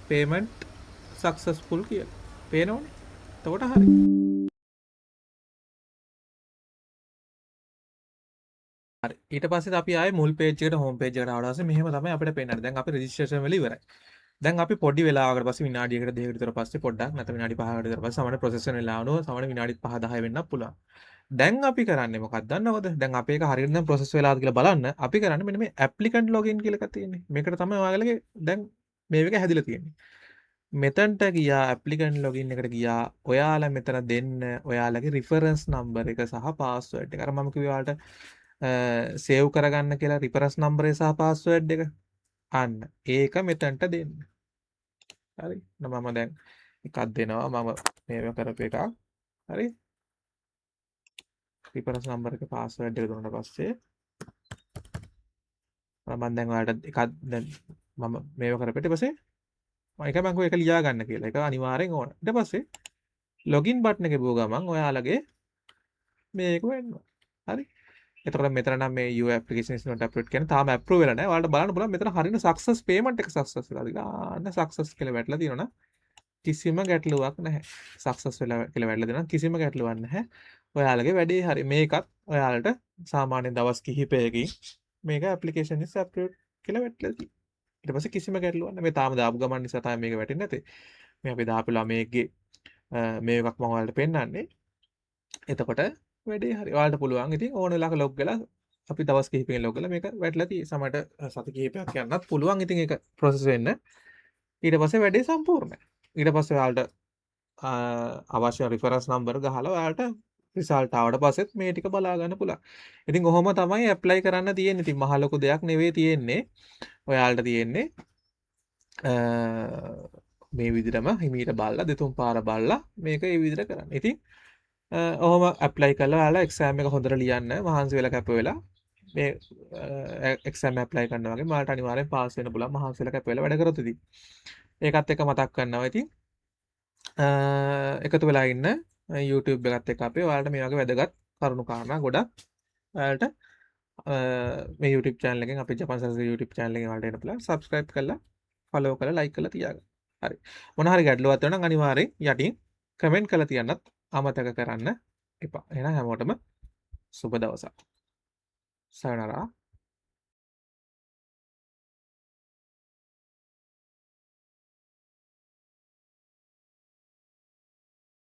පේමන්ට් සක්සස්ෆුල් කියලා. පේනවනේ. එතකොට හරි. හරි. ඊට පස්සේ අපි ආයේ මුල් පේජ් එකට හෝම් පේජ් එකට ආවට පස්සේ මෙහෙම තමයි අපිට පේන්නේ. දැන් අපි රෙජිස්ට්‍රේෂන් වල ඉවරයි. දැන් අපි පොඩි වෙලාවකට පස්සේ විනාඩියකට දෙකකට විතර පස්සේ පොඩ්ඩක් නැත්නම් විනාඩි 5කට විතර පස්සේ සමහර ප්‍රොසෙස් වෙන වෙලාව අනුව සමහර විනාඩි 5 10 වෙන්නත් පුළුවන්. දැන් අපි කරන්නේ මොකක්ද දන්නවද? දැන් අපේ එක හරියට දැන් ප්‍රොසෙස් වෙලාද කියලා බලන්න අපි කරන්නේ මෙන්න මේ ඇප්ලිකන්ට් ලොගින් කියලා එකක් තියෙන්නේ. මේකට තමයි ඔයාලගේ දැන් මේ එක හැදිලා තියෙන්නේ. මෙතනට ගියා ඇප්ලිකන්ට් ලොගින් එකට ගියා. ඔයාලා මෙතන දෙන්න ඔයාලගේ රිෆරන්ස් නම්බර් එක සහ පාස්වර්ඩ් එක. අර මම කිව්වේ ඔයාලට සේව් කරගන්න කියලා රිෆරන්ස් නම්බර් එක සහ පාස්වර්ඩ් එක. අන්න ඒක මෙතනට දෙන්න. හරි. මම දැන් එකක් දෙනවා. මම මේව කරපු එකක්. හරි. රිෆරන්ස් නම්බර් එක පාස්වර්ඩ් එක දුන්නාට පස්සේ මම දැන් ඔයාලට එකක් දැන් මම මේව කරපු ඊට පස්සේ මම එක මං කිව්වා ඒක ලියා ගන්න කියලා. ඒක අනිවාර්යෙන් ඕන. ඊට පස්සේ ලොගින් බටන් එක එබුව ගමන් ඔයාලගේ මේක වෙනවා. හරි. එතකොට මෙතන නම් මේ your application is not approved කියන්නේ තාම අප්‍රූව් වෙලා නැහැ. ඔයාලට බලන්න පුළුවන් මෙතන හරියට සක්සස් පේමන්ට් එක සක්සස් වෙලා තියෙනවා. ආන්න සක්සස් කියලා වැටලා තියෙනවා නම් කිසිම ගැටලුවක් නැහැ. සක්සස් වෙලා කියලා වැටලා තියෙනවා නම් කිසිම ගැටලුවක් නැහැ. ඔයාලගේ වැඩේ හරි. මේකත් ඔයාලට සාමාන්‍ය දවස් කිහිපයකින් මේක ඇප්ලිකේෂන් is approved කියලා වැටලා තියෙනවා. ඊට පස්සේ කිසිම ගැටලුවක් නැහැ. මේ තාම දාපු ගමන් නිසා තමයි මේක වැටෙන්නේ නැතේ. මේ අපි දාපු ළමයෙක්ගේ මේ එකක් මම ඔයාලට පෙන්නන්නේ. එතකොට වැඩේ හරි. ඔයාලට පුළුවන් ඉතින් ඕන වෙලාවක ලොග් වෙලා අපි දවස් කිහිපයකින් ලොග් වෙලා මේක වැටලා තියෙයි. සමහරට සති කිහිපයක් යන්නත් පුළුවන් ඉතින් ඒක ප්‍රොසෙස් වෙන්න. ඊට පස්සේ වැඩේ සම්පූර්ණයි. ඊට පස්සේ ඔයාලට අවශ්‍ය රිෆරන්ස් නම්බර් ගහලා ඔයාලට රිසල්ට් ආවට පස්සෙත් මේ ටික බලා ගන්න පුළුවන්. ඉතින් ඔහොම තමයි ඇප්ලයි කරන්න තියෙන්නේ. ඉතින් මහ ලොකු දෙයක් නෙවෙයි තියෙන්නේ. ඔයාලට තියෙන්නේ මේ විදිහටම හිමීට බලලා දෙතුන් පාර බලලා මේක ඒ විදිහට කරන්න. ඉතින් ඔහොම ඇප්ලයි කරලා ඔයාලා එක්සෑම් එක හොඳට ලියන්න මහන්සි වෙලා කැප වෙලා මේ එක්සෑම් ඇප්ලයි කරනවා වගේ ඔයාලට අනිවාර්යෙන් පාස් වෙන්න පුළුවන් මහන්සි වෙලා කැප වෙලා වැඩ කරොත්. ඉතින් ඒකත් එක්ක මතක් කරනවා. ඉතින් එකතු වෙලා ඉන්න YouTube එකත් එක්ක අපේ ඔයාලට මේ වගේ වැදගත් කරුණු කාරණා ගොඩක් ඔයාලට මේ YouTube channel එකෙන්, අපේ ජපන් සරස YouTube channel එකෙන් ඔයාලට එන්න පුළුවන්. Subscribe කරලා, follow කරලා, like කරලා තියාගන්න. හරි. මොන හරි ගැටලුවක් තියෙනවා නම් අනිවාර්යෙන් යටින් කමෙන්ට් කරලා තියන්නත් අමතක කරන්න එපා. එහෙනම් හැමෝටම සුබ දවසක්. සයනරා.